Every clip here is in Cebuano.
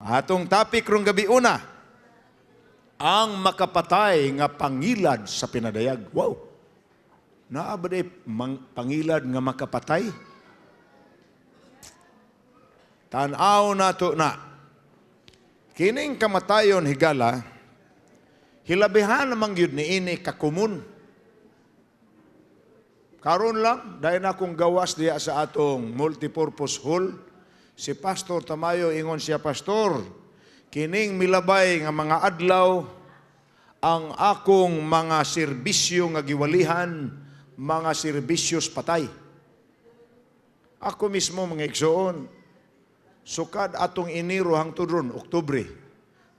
Atong topic rong gabi una, ang makapatay nga pangilad sa pinadayag. Wow! Naa ba diay pangilad nga makapatay? Tan-aw nato na. Kining kamatayon, higala, hilabihan naman gyud niini kakumun. Karon lang, dahil na akong gawas diya sa atong multipurpose hall, si Pastor Tamayo, ingon siya, "Pastor, kining milabay nga mga adlaw, ang akong mga serbisyo nga giwalihan, mga serbisyos patay." Ako mismo, mga igsoon, sukad atong Enero hangtod ron, Oktubre,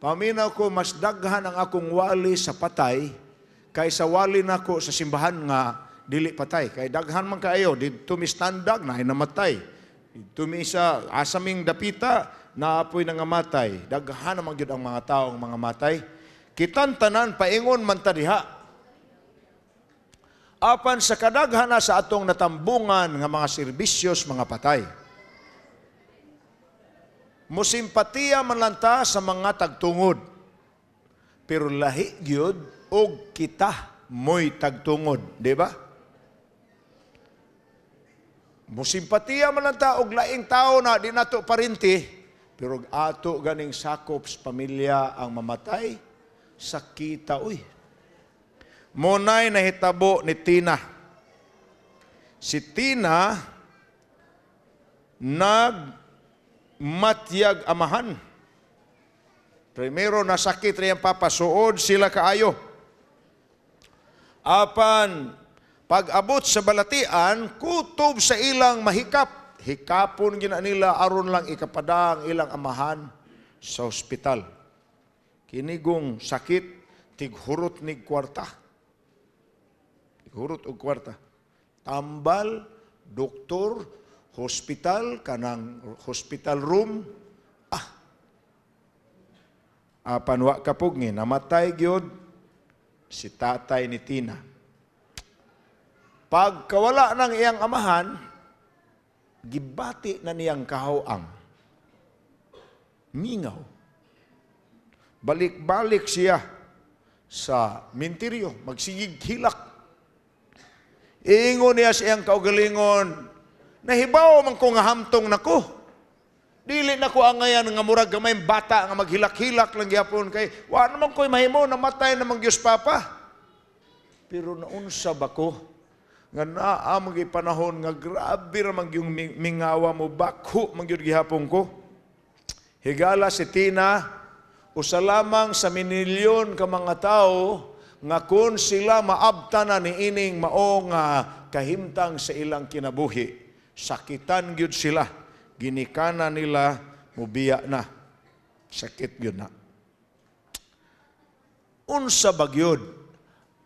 paminaw ko, mas daghan ang akong wali sa patay kaysa wali nako sa simbahan nga dili patay. Kay daghan man kaayo, didto mi standag, na namatay. Didto mi sa asaming dapita, naapoy nangamatay. Daghan naman gyud ang mga taong mga matay. Kitan tanan paingon man ta diha. Apan sa kadaghan na sa atong natambungan nga mga serbisyos, mga patay. Musimpatiya man lang ta sa mga tagtungod. Pero lahi gyud og kita mo'y tagtungod, di ba? Musimpatiya man lang ta og laing tao na di nato parinti, pero ato ganing sakop sa pamilya ang mamatay, sakita uy. Munay nahitabo ni Tina. Si Tina nagmatyag amahan. Primero nasakit riyang papa, suod sila kaayo. Apan pag-abot sa balatian, kutob sa ilang mahikap. Hikapon gina nila aron lang ikapada ang ilang amahan sa ospital. Kinigong sakit, tighurot nig kwarta. Tighurot og kwarta. Tambal, doktor, hospital, kanang hospital room, ah. Apan wa kapugni, namatay gyud si tatay ni Tina. Pagkawala ng iyang amahan, gibati na niyang kahawang. Mingaw. Balik-balik siya sa minteryo, magsigig hilak. Iingon niya sa iyang kaugalingon, "Nahibaw man ko nga hamtong nako. Dili na ko angayan nga murag gamay bata nga maghilak-hilak lang gyapon kay wa naman ko'y mahimo, namatay namang Diyos papa. Pero naunsa ba ko nga naa man gyud panahon nga grabe ra man gyung mingawa mo, bako man gyud gihapon ko?" Higala, si Tina usa lamang sa minilyon ka mga tao nga kung sila maabta na niining mao nga kahimtang sa ilang kinabuhi, sakitan gyud sila, ginikana nila mubiya na. Sakit gyud na. Unsa ba gyud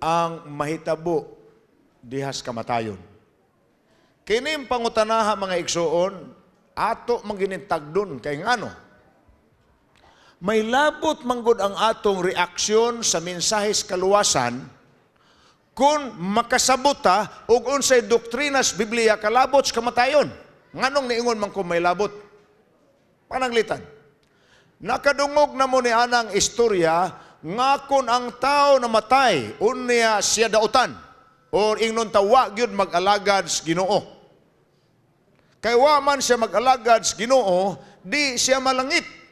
ang mahitabo dihas kamatayon? Kining pangutanaha, mga igsuon, ato man ginintagdon kay ngano? May labot manggod ang atong reaksyon sa mensahes kaluwasan kung makasabot ta og unsay doktrinas Biblia kalabot sa kamatayon. Nganong niingon man ko may labot? Pananglitan, nakadungog na mo ni anang istorya nga kung ang tao namatay, unya siya dautan or ingnon ta wa gyud mag-alagad sa Ginoo. Kay wa man siya mag-alagad sa Ginoo, di siya malangit.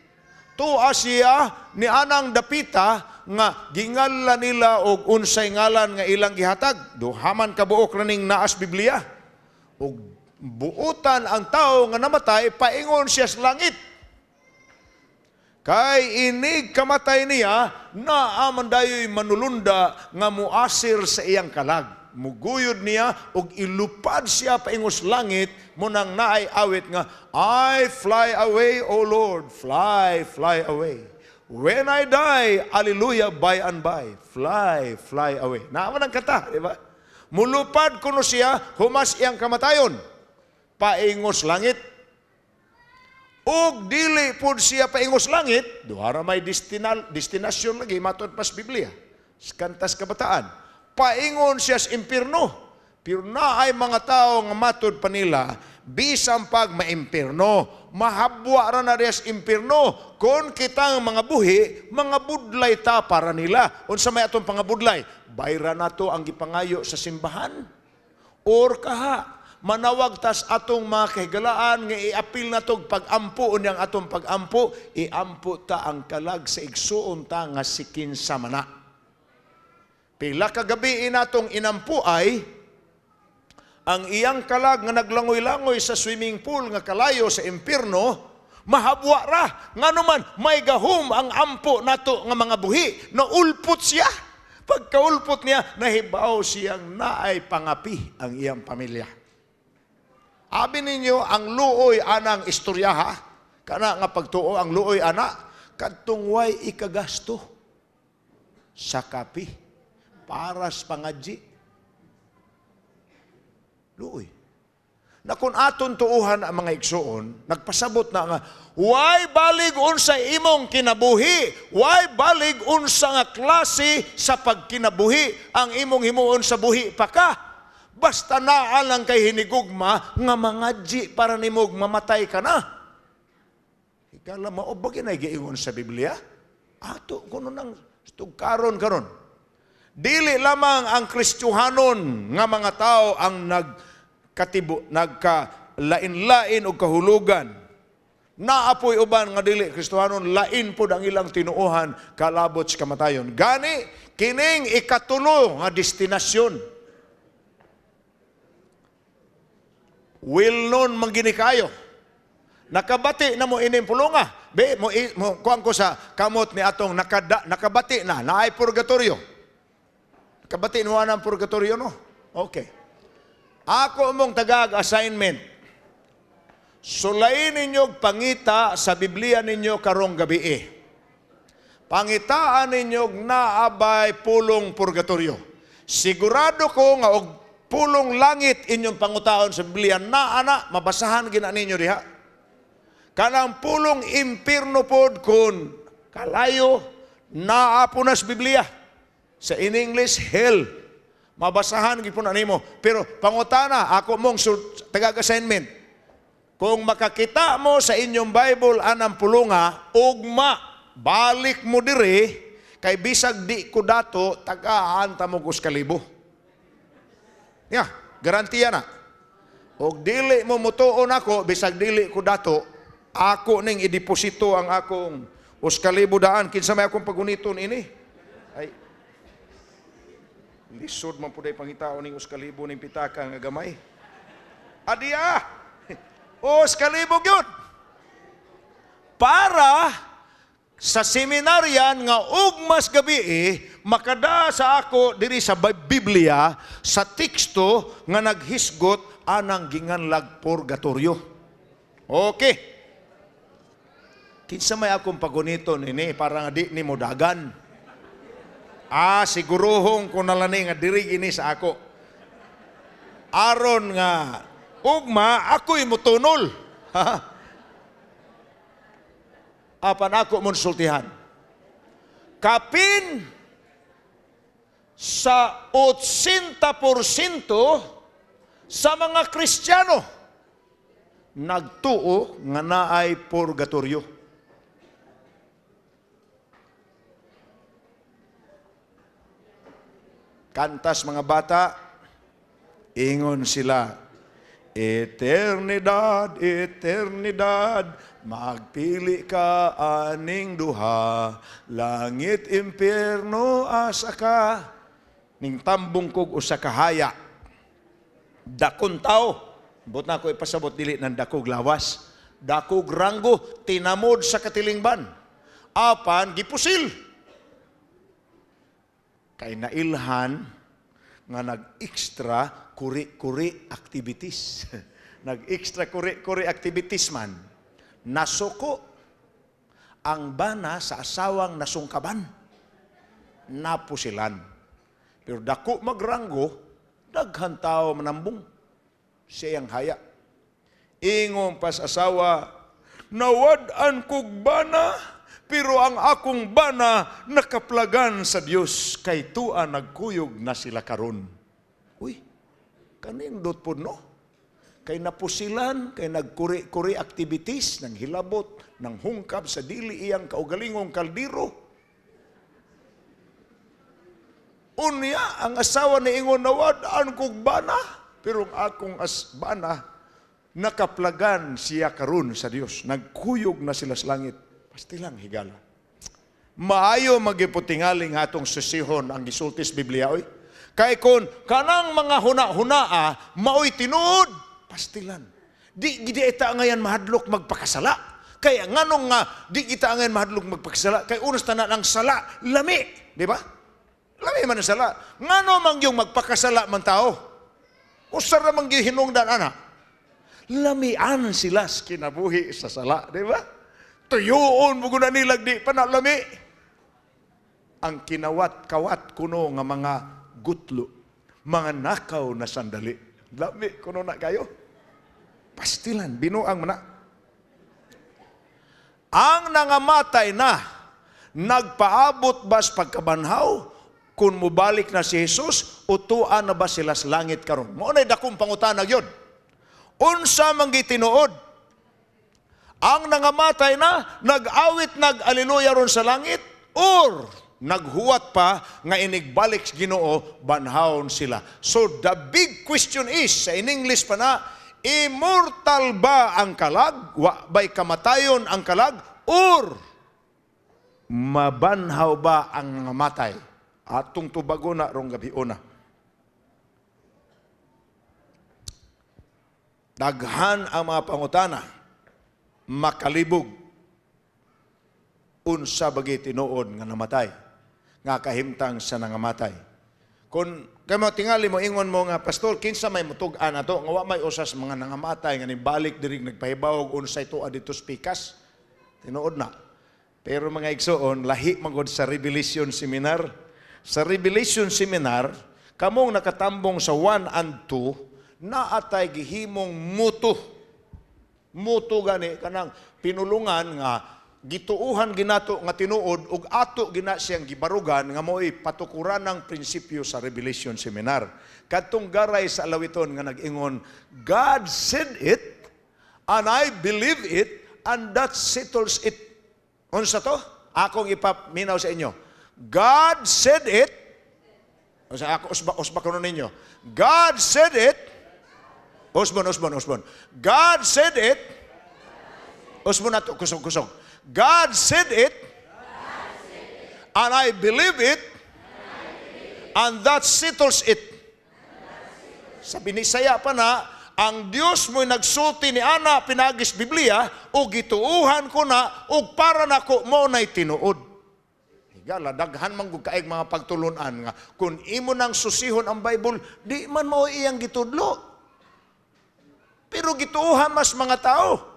Tua siya ni anang dapita nga gingala nila og unsay ngalan nga ilang gihatag. Duha man ka buok raning naas Biblia. Og buutan ang tao nga namatay, paingon siya sa langit. Kay inig kamatay niya, naa man dayoy manulunda nga muasir sa iyang kalag. Muguyod niya og ilupad siya paingos langit, munang naay awit nga, "I fly away, O Lord, fly, fly away. When I die, hallelujah, by and by, fly, fly away." Naa man ang kanta, di ba? Mulupad kuno siya, humas iyang kamatayon, paingos langit. Ug dili pud siya paingos langit, duha ra may destinasyon lagi matud pas Biblia. Kantas kabataan. Paingon siya sa impierno. Pero naay mga tao nga matud pa nila, bisan pag maimpirno, mahabwa ra na sa impirno, kung kitang mga buhi, mga budlay ta para nila. Unsa may atong pangabudlay? Bayra nato ang gipangayo sa simbahan. Or kaha, manawag tas atong mga kahigalaan nga iapil natog pag-ampo. Unyang atong pag-ampo, iampo ta ang kalag sa igsuon ta nga si kinsa mana. Pila ka gabi natong inampo ay ang iyang kalag nga naglangoy-langoy sa swimming pool nga kalayo sa impierno, mahabwa ra. Ngano man, may gahom ang ampo nato nga mga buhi, naulpot siya. Pagkaulpot niya, nahibaw siyang naay pangapi ang iyang pamilya. Abi ninyo, ang luoy anang istoryaha, kana nga pagtuo, ang luoy ana, kadtong way ikagasto sa kapi, para sa pangadji. Luoy. Na kung aton tuuhan ang mga igsuon, nagpasabot na nga, why balig unsa imong kinabuhi? Why balig unsa nga klase sa pagkinabuhi ang imong himuon sa buhi pa ka? Basta naa lang kay hinigugma nga mangadji para nimog mamatay ka na. Higala mao ba ginay giingon sa Biblia? Ato kuno nang tugkaron karon. Dili lamang ang Kristohanon nga mga tao ang nagkatibo, nagkalain-lain og kahulugan. Naapoy uban nga dili Kristohanon, lain pod ang ilang tinuohan kalabot sa kamatayon. Gani kining ikatulo nga destinasyon. Well known man gini kayo. Nakabati na mo ining pulunga. Be mo, mo kuan ko sa kamot ni atong nakabati na naay purgatorio. Nakabati mo ang purgatorio, no? Okay. Ako mong tagag assignment. Sulayin ninyo pangita sa Biblia ninyo karong gabi. Pangitaan ninyo naabay pulong purgatorio. Sigurado ko nga og pulong langit inyong pangutaon sa Biblia na ana mabasahan gina ninyo diha. Kanang pulong impierno pod kun kalayo naa po na sa Biblia. Sa in English, hell. Mabasahan gyud po na nimo. Pero pangutana ako mong tagag assignment. Kung makakita mo sa inyong Bible anang pulunga, ugma balik mo diri kay bisag di ko dato tagaan ta mo kalibo. Ya, garantiya na. Og dili mo mutuon ako, bisag dili ko dato, ako ning ideposito ang akong 1,000 daan. Kinsa may akong paguniton ini? Ay, lisod man puday pangitaon ning 1,000 ning pitaka nga gamay. Adiya! 1,000 gyud. Para sa seminaryan nga ugmas gabi makada sa ako diri sa Biblia sa teksto nga naghisgot anang ginganlag purgatorio. Okay. Kinsa may akong paguniton ini para nga di nimo dagan. Ah, siguruhong ko na lang nga diri gini sa ako. Aron nga ugma ako'y mutunol. Apan ako monsultihan. Kapin sa 80% sa mga Kristiyano nagtuo nga naay purgatorio. Kantas mga bata, ingon sila, eternidad, eternidad, magpili ka aning duha, langit, impierno, asa ka. Ning tambong kog usa ka haya, dakong tao, but na ako ipasabot dili ng dakog lawas, dakog ranggo, tinamod sa katilingban, apan gipusil. Kay nailhan nga nag-extra kuri-kuri activities. Nag-extra kuri-kuri activities man. Nasuko ang bana sa asawang nasungkaban. Napusilan. Pero dako magranggo, daghan tao manambong. Siyang haya. Ingon pas asawa, nawad-an kog bana, pero ang akong bana nakaplagan sa Dios kay tua nagkuyog na sila karon. Uy. Kanindot pod, no? Kay napusilan, kay nagkuri-kuri activities, nang hilabot, nang hungkab sa dili iyang kaugalingong kaldero. Unya, ang asawa ni ingon na wadaan kog bana, pero ang akong bana, nakaplagan siya karon sa Dios. Nagkuyog na sila sa langit. Pastilang higala. Maayo magiputingali nga atong susihon ang gisultis Biblia oy. Kay kon kanang mga huna-hunaa maoy tinuod, pastilan. Di gid ita ngayan mahadlok magpakasala. Kay nganong nga di kita ngayan mahadlok magpakasala? Kay unas tanan ang sala lami, di ba? Lami man ang sala. Ngano man yung magpakasala man tao? Usar ra man gyud hinungdan ana. Lamian sila sa kinabuhi sa sala, di ba? Tuyuon mo guna nilag di pa na lami. Ang kinawat-kawat kuno nga mga gutlo, mga nakaw na sandali. Lami kuno na kayo. Pastilan, binuang man na. Ang nangamatay na, nagpaabot ba sa pagkabanhaw? Kung mubalik na si Jesus, utuan na ba sila sa langit karon? Mao na'y dakong pangutana gyud. Unsa man gitinuod? Ang nangamatay na, nag-awit nag-aliluya ron sa langit, or naghuwat pa nga inigbalik sa Ginoo, banhawon sila. So the big question is, sa in English pa na, immortal ba ang kalag? Wa ba'y kamatayon ang kalag? Or mabanhaw ba ang nangamatay? Atong tubago na rong gabi una. Daghan ang mga pangutana, makalibog unsa bagi tinuod nga namatay, nga kahimtang sa nangamatay. Kung kamo tingali mo ingon mo nga pastor, kinsa may mutug-an ato nga wa may usas mga nangamatay nga nibalik diri nagpahibawog unsay tuad dito sa pikas? Tinuod na. Pero mga igsoon, lahi man gud sa Revelation Seminar. Sa Revelation Seminar, kamong nakatambong sa 1 and 2, naatay gihimong muto. Muto gani kanang pinulungan nga gituuhan ginato nga tinuod ug ato gina siyang gibarugan nga mo'y patukuran ng prinsipyo sa Revelation Seminar. Kadtong garay sa alawiton nga nag-ingon, God said it and I believe it and that settles it. Unsa to? Akong ipaminaw sa inyo. God said it. Unsa ako usba usba kuno ninyo. God said it. Usbon usbon usbon. God said it. Usbon nato kusog kusog. God said it, and I believe it, and that settles it. Sa Binisaya pa na, ang Dios mo'y nagsulti ni ana pinagis Biblia, ug gituuhan ko na, ug para nako mo na'y tinuod. Higala, daghan man gud kaayg mga pagtulunan nga kung imo nang susihon ang Bible, di man mao iyang gitudlo. Pero gituuhan mas mga tao.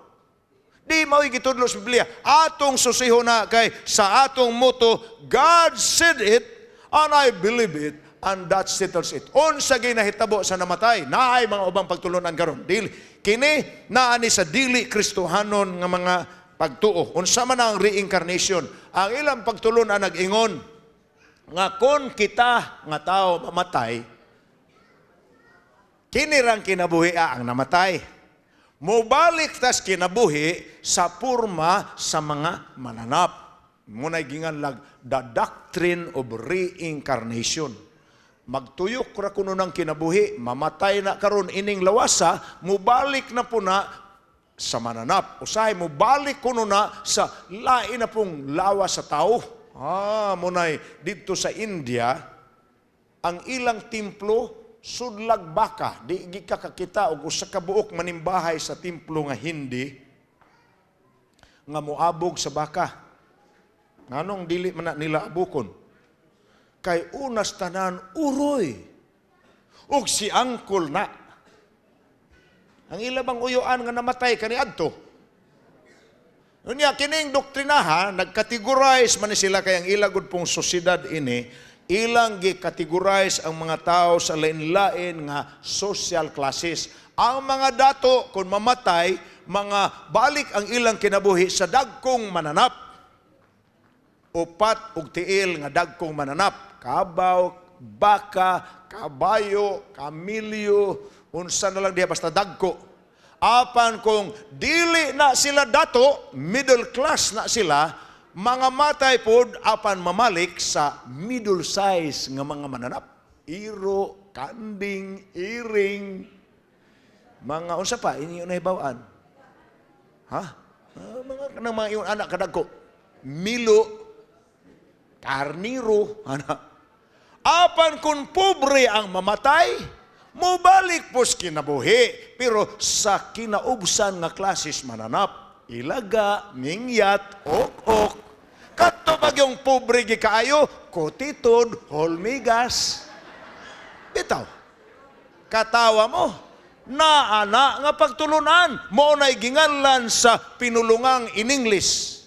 Di mao'y gitudlo sa Biblia. Atong susihon na kay sa atong motto, God said it, and I believe it, and that settles it. Unsa ginahitabo sa namatay, naay mga ubang pagtulunan karon. Dili kini naa ni sa dili Kristohanon nga mga pagtuo. Unsa man ang reincarnation? Ang ilang pagtulunan nag-ingon nga kon kita nga tao mamatay, kini rang kinabuhi ang namatay. Mobalik tas kinabuhi sa purma sa mga mananap. Muna'y ginganlag the doctrine of reincarnation. Magtuyok ra kuno ng kinabuhi, mamatay na karon ining lawasa, mobalik na po na sa mananap. Usahay mobalik kuno na sa lain na pong lawas sa tao. Muna'y dito sa India, ang ilang templo sudlag baka, di gi ka kakita og usa ka buok manimbahay sa templo nga Hindi nga moabog sa baka. Nganong dili man na nila abukon? Kay unas tanan uroy. Ug si angkol na. Ang ila bang uyuan nga namatay kaniadto? Unya kining doktrinaha nagkategorize man ni sila kay ang ila gud pong sosyedad ini, ilang gi-categorize ang mga tao sa lain-lain nga social classes. Ang mga dato kung mamatay, mga balik ang ilang kinabuhi sa dagkong mananap. Upat og tiil nga dagkong mananap, kabaw, baka, kabayo, kamilyo, unsa na lang diha basta dagko. Apan kung dili na sila dato, middle class na sila, mga matay pod apan mamalik sa middle size nga mga mananap. Iro, kanding, iring, mga unsa pa inyo nahibaw-an? Ha? Ah, mga kanang mga ingon anak kadagko. Milo, karniro, ana. Apan kung pobre ang mamatay, mubalik pos kinabuhi. Pero sa kinaubsan nga klases mananap, ilaga, mingyat, ok-ok. Kadto pag yung pobre gikaayo, kutitod, holmigas. Bitaw. Katawa mo. Naana nga pagtulunan, mao na'y ginganlan sa pinulungang in English.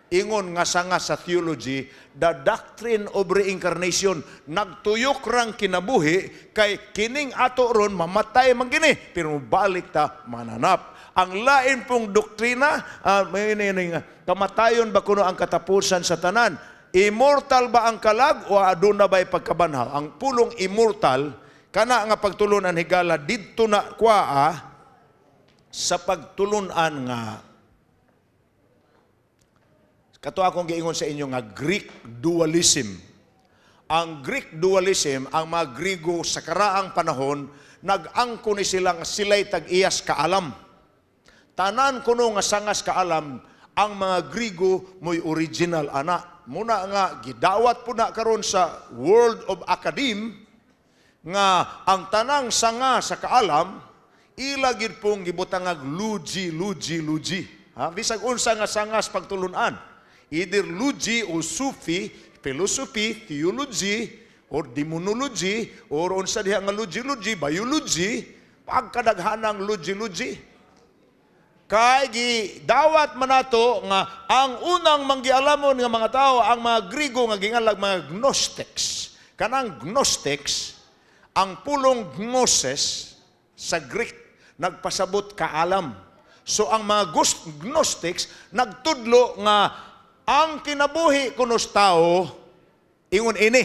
Ingon nga sanga sa theology, the doctrine of reincarnation, nagtuyok rang kinabuhi, kay kining ato ron mamatay man gini, pero balik ta mananap. Ang lain pong doktrina, may ini nga, kamatayon ba kuno ang katapusan sa tanan? Immortal ba ang kalag o aduna ba'y pagkabanhaw? Ang pulong immortal, kana nga pagtulunan, higala, didto na kwaa sa pagtulunan nga kato akong giingon sa inyo nga Greek dualism. Ang Greek dualism, ang mga Grigo sa karaang panahon, nag-angko ni sila nga sila'y tag-iyas kaalam. Tanan kuno nga sangas kaalam, ang mga Grigo mo'y original ana. Muna nga gidawat po na karon sa world of academe nga ang tanang sanga sa kaalam ila gid pong gibutangag lugi, lugi, lugi. Ha? Bisag unsa nga sangas pagtulunan. Either lugi o sufi, philosophy, theology, or demonology, or unsa diha nga lugi, lugi, biology, pagkadaghanang lugi, lugi. Kay gidawat man nato nga ang unang manggialamon nga mga tao, ang mga Grigo nga gingalag mga Gnostics. Kanang Gnostics, ang pulong gnosis sa Greek nagpasabot kaalam. So ang mga Gnostics nagtudlo nga ang kinabuhi kunos tao ingon ini.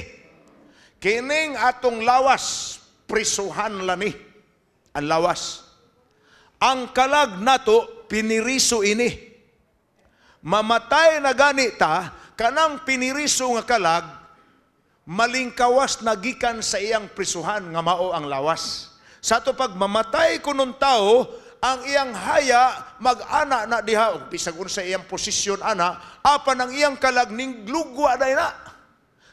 Kining atong lawas prisuhan lani ang lawas. Ang kalag nato piniriso ini. Mamatay na gani ta, kanang piniriso nga kalag malingkawas na gikan sa iyang prisuhan nga mao ang lawas. Sa ato pag mamatay kunon tao, ang iyang haya mag-ana na diha og bisag unsa iyang posisyon ana, apan ang iyang kalag ning lugwa day na.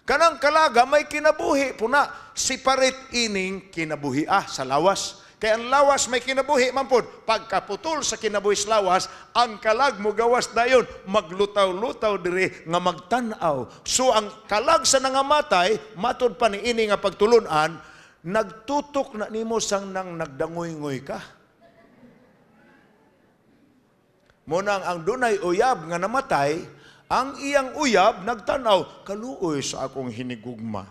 Kanang kalaga may kinabuhi puna, separate ining kinabuhi sa lawas. Kaya ang lawas may kinabuhi man pod. Pagkaputol sa kinabuhi sa lawas, ang kalag mo gawas dayon, maglutaw-lutaw diri nga magtan-aw. So ang kalag sa nangamatay, matud pa ni ini nga pagtulunan, nagtutok na nimo sang nang nagdangoy-ngoy ka. Munang ang dunay uyab nga namatay, ang iyang uyab nagtanaw, kaluoy sa akong hinigugma.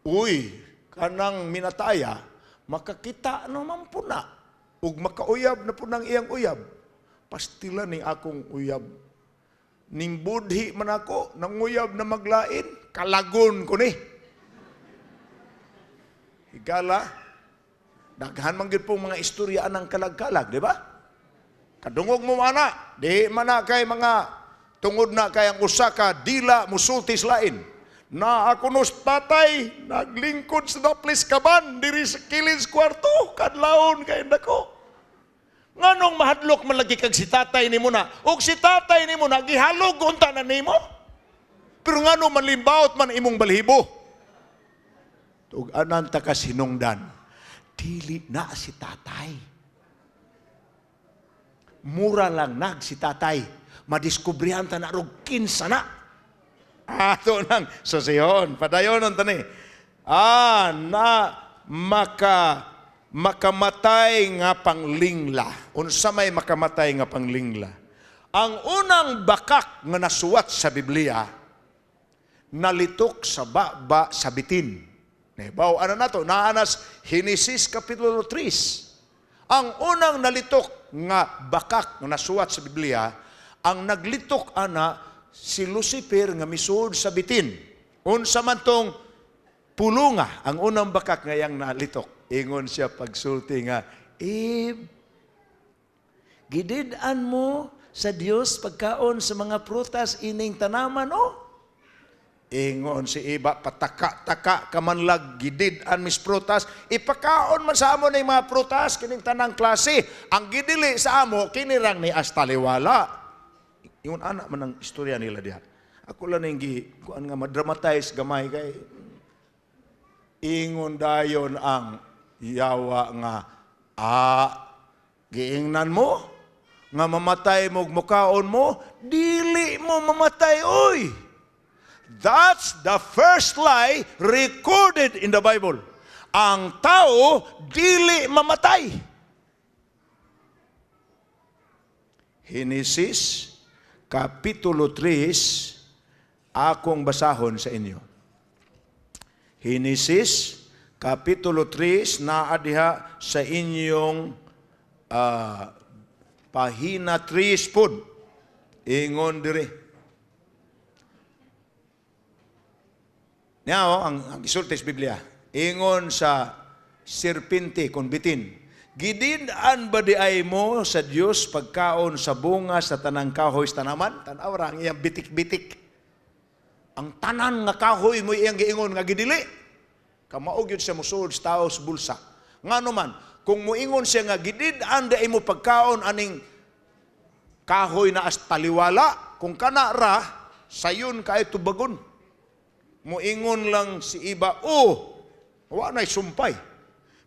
Uy, kanang minataya, makakita naman po na, ug makauyab na po ng iyang uyab. Pastila ni akong uyab. Ning budhi man ako, nanguyab na maglain, kalagon ko ni. Higala, daghan man gyud pong mga istorya anang kalag-kalag, di ba? Kadungog mo ana, di man na kay mga tungod na kay ang usa ka dila musulti sa lain. Na ako nos tatay, naglingkod sa daplis kaban, diri sa kilid sa kwarto, kadlawon kay dako. Nganong mahadlok man lagi kag si tatay nimo na, ug si tatay nimo na gihalog unta na nimo? Pero nganong manlimbaot man imong balhibo? Ug anan ta ka sinungdan, dili na si tatay. Mura lang nag si tatay. Madiskubrihan ta na rog kinsa na. Ato nang sosiyon. Padayon ang tani. Na makamatay nga panglingla. Unsa may makamatay nga panglingla? Ang unang bakak nga nasuwat sa Biblia, nalitok sa baba sa bitin. Nahibaw, ano na to? Naanas Henesis Kapitulo 3. Ang unang nalitok nga bakak nga nasuwat sa Biblia, ang naglitok ana si Lucifer nga misuod sa bitin. Unsa man tong pulunga, ang unang bakak nga iyang nalitok? Ingon siya pagsulti nga, "Eve, gidid-an mo sa Dios pagkaon sa mga prutas ining tanaman, oh." Ingon si Eva, "Pataka-taka ka man lag, gidid-an mis prutas. Ipakaon man sa amo ning mga prutas, kining tanang klase. Ang gidili sa amo, kini rang ni astaliwala." Ingon ana man ang istorya nila diha. Ako lang ning gi kuan nga ma-dramatize gamay kay ingon dayon ang yawa nga, "Ah, giingnan mo nga mamatay mo mukaon mo, dili mo mamatay oy." That's the first lie recorded in the Bible. Ang tao dili mamatay. Henesis Kapitulo 3, akong basahon sa inyo. Henesis Kapitulo 3, naa diha sa inyong pahina 3 pod. Ingon diri. Niya oh, ang gisulti sa Biblia. Ingon sa serpente kon bitin. "Gidid-an ba di ay mo sa Dios pagkaon sa bunga sa tanang kahoy sa tanaman?" Tan-aw ra ang iyang bitik-bitik. Ang tanan nga kahoy mo iyang giingon nga gidili. Kamao gyud siya mosulod sa tao sa bulsa. Ngano man, kung moingon siya nga gidid-an di ay mo pagkaon aning kahoy na as taliwala, kung kana ra, sayon kay tubagon. Moingon lang si Iba, "Oh, wa na'y sumpay."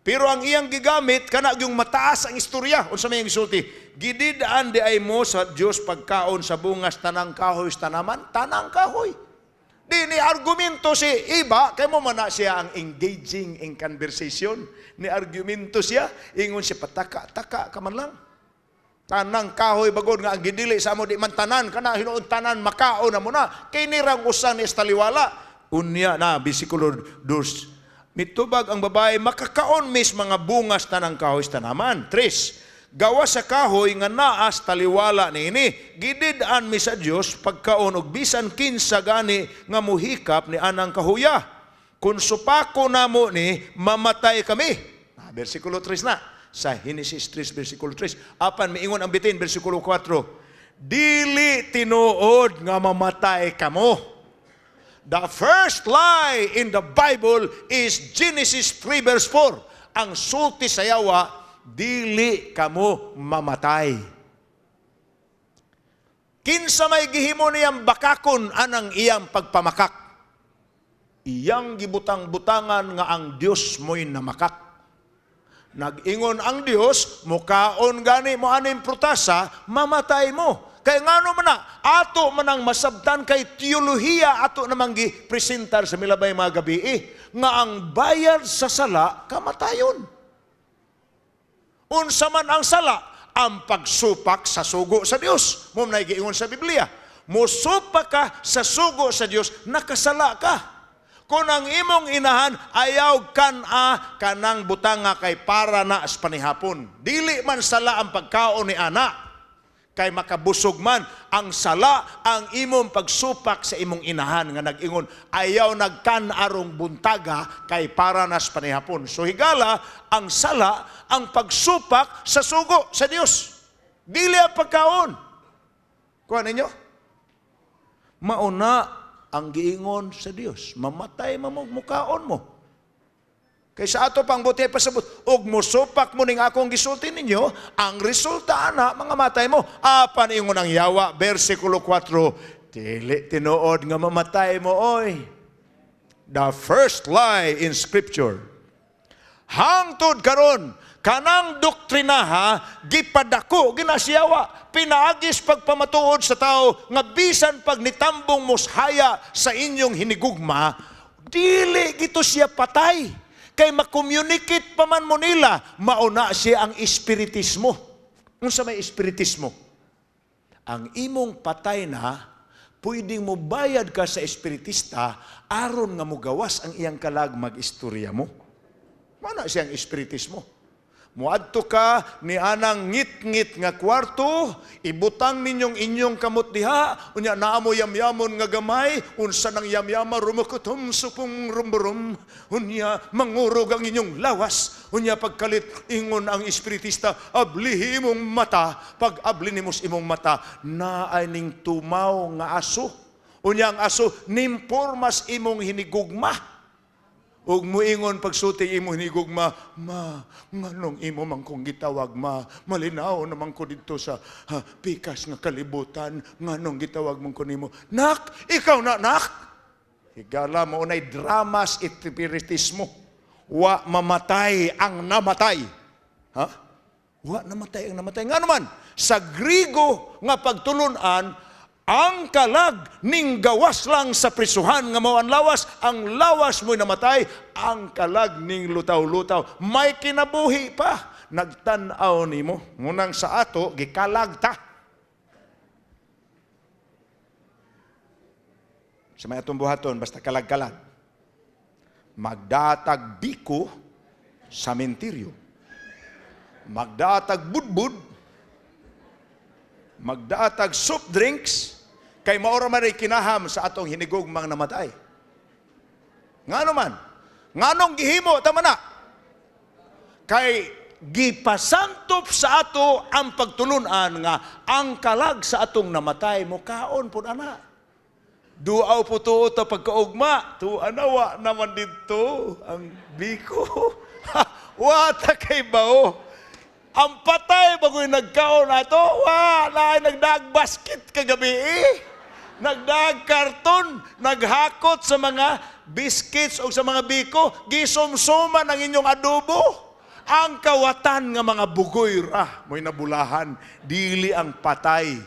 Pero ang iyang gigamit, kana yung mataas ang istorya. Unsa may iyang gisulti? "Gidid-an di ay mo sa Dios pagkaon sa bungas tanang kahoy sa tanaman?" Tanang kahoy. Di ni argumento si Iba, kay mo man na siya ang engaging in conversation. Ni argumento siya, ingon siya, "Pataka-taka ka man lang. Tanang kahoy bagod nga ang gidili sa amo di man tanan, kana hinuon tanan makaon na mo na. Kini rang usa ni taliwala." Unya na, bersikulo 2. Mitubag ang babae, "Makakaon mis mga bungas tanang kahoy sa tanaman." 3. "Gawa sa kahoy nga naas taliwala niini, gidid-an mi sa Dios pagkaon og bisan kinsa gani nga muhikap ni anang kahuya. Kung supako namo ni, mamatay kami." Ah, bersikulo 3 na. Sa Henesis 3, bersikulo 3. Apan miingon ang bitin, bersikulo 4. "Dili tinuod nga mamatay kamo." The first lie in the Bible is Genesis 3 verse 4. Ang sulti sa yawa, "Dili kamo mamatay." Kinsa may gihimo niyang bakakon anang iyang pagpamakak? Iyang gibutang-butangan nga ang Dios mo'y namakak. Nag-ingon ang Dios, "Mukaon gani mo aning prutasa, mamatay mo." Kay ngano man na, ato man ang masabtan kay teolohiya ato namang gi-presentar sa milabay mga gabi nga ang bayad sa sala, kamatayon. Unsa man ang sala? Ang pagsupak sa sugo sa Dios. Mo na giingon sa Biblia. Musupak ka sa sugo sa Dios, nakasala ka. Kung ang imong inahan, ayaw kan-a kanang butanga kay para na as panihapon. Dili man sala ang pagkaon ni ana. Kay makabusog man. Ang sala, ang imong pagsupak sa imong inahan nga nag-ingon, "Ayaw nagkan arong buntaga kay para nas panihapon." So higala, ang sala, ang pagsupak sa sugo sa Dios. Dili ang pagkaon. Kuha ninyo? Mauna ang giingon sa Dios. "Mamatay mamog mukaon mo." Kay sa ato pang buti pasabot, ug musupak mo ning akong gisulti ninyo, ang resulta ana mga matay mo. Apan ingon ang yawa, bersikulo 4, "Dili tinuod nga mamatay mo oy." The first lie in Scripture. Hangtod karon, kanang doktrinaha gipadako ginasiyawa pinaagis pagpamatuod sa tao nga bisan pag nitambong mushaya sa inyong hinigugma, dili gito siya patay kay makommunicate pa man mo nila. Mauna siya ang espiritismo. Unsa may espiritismo? Ang imong patay na, pwedeng mo bayad ka sa espiritista aron nga mugawas ang iyang kalag, mag-istorya mo. Mauna siya ang espiritismo. Muadto ka ni anang ngit-ngit nga kwarto, ibutang ninyong inyong kamot diha, unya naa mo yamyamon nga gamay, unsa nang yamyama, rumukutom supong rumburum, unya mangurog ang inyong lawas, unya pagkalit ingon ang espiritista, ablihi imong mata, pag abli nimo imong mata, naay ning tumaw nga aso. Unya ang aso nimpormas imong hinigugma. Ug muingon pagsulti imo hinigugma, "Ma, nganong imo man kong gitawag, ma? Malinaw naman ko didto sa ha, pikas nga kalibutan, nganong gitawag man ko nimo? Nak, ikaw na, nak." Higala, mao nay dramas espiritismo. Wa mamatay ang namatay. Ha? Wa namatay ang namatay. Ngano man, sa Grigo nga pagtulunan, ang kalag ning gawas lang sa prisuhan nga mao ang lawas mo'y namatay, ang kalag ning lutaw-lutaw, may kinabuhi pa, nagtan-aw nimo. Munang sa ato, gikalag ta. Sa may atong buhaton, basta kalag-kalag. Magdatag biko sa mentiryo. Magdatag budbud. Magdatag soft drinks. Kay maura man ay kinaham sa atong hinigugmang namatay. Ngano man? Nganong gihimo tama na? Kay gipasantop sa ato ang pagtulunan nga ang kalag sa atong namatay mukaon pud ana. Duaw po tuo ta pagkaugma, tuwa na wa naman didto ang biko. Wa ta kay bao. Ang patay bagoy nagkaon ato, wa na ay nagdaag basket kagabi eh. Nagdaag karton, naghakot sa mga biscuits o sa mga biko, gisumsuman ang inyong adobo. Ang kawatan nga mga bugoy ra mo'y nabulahan, dili ang patay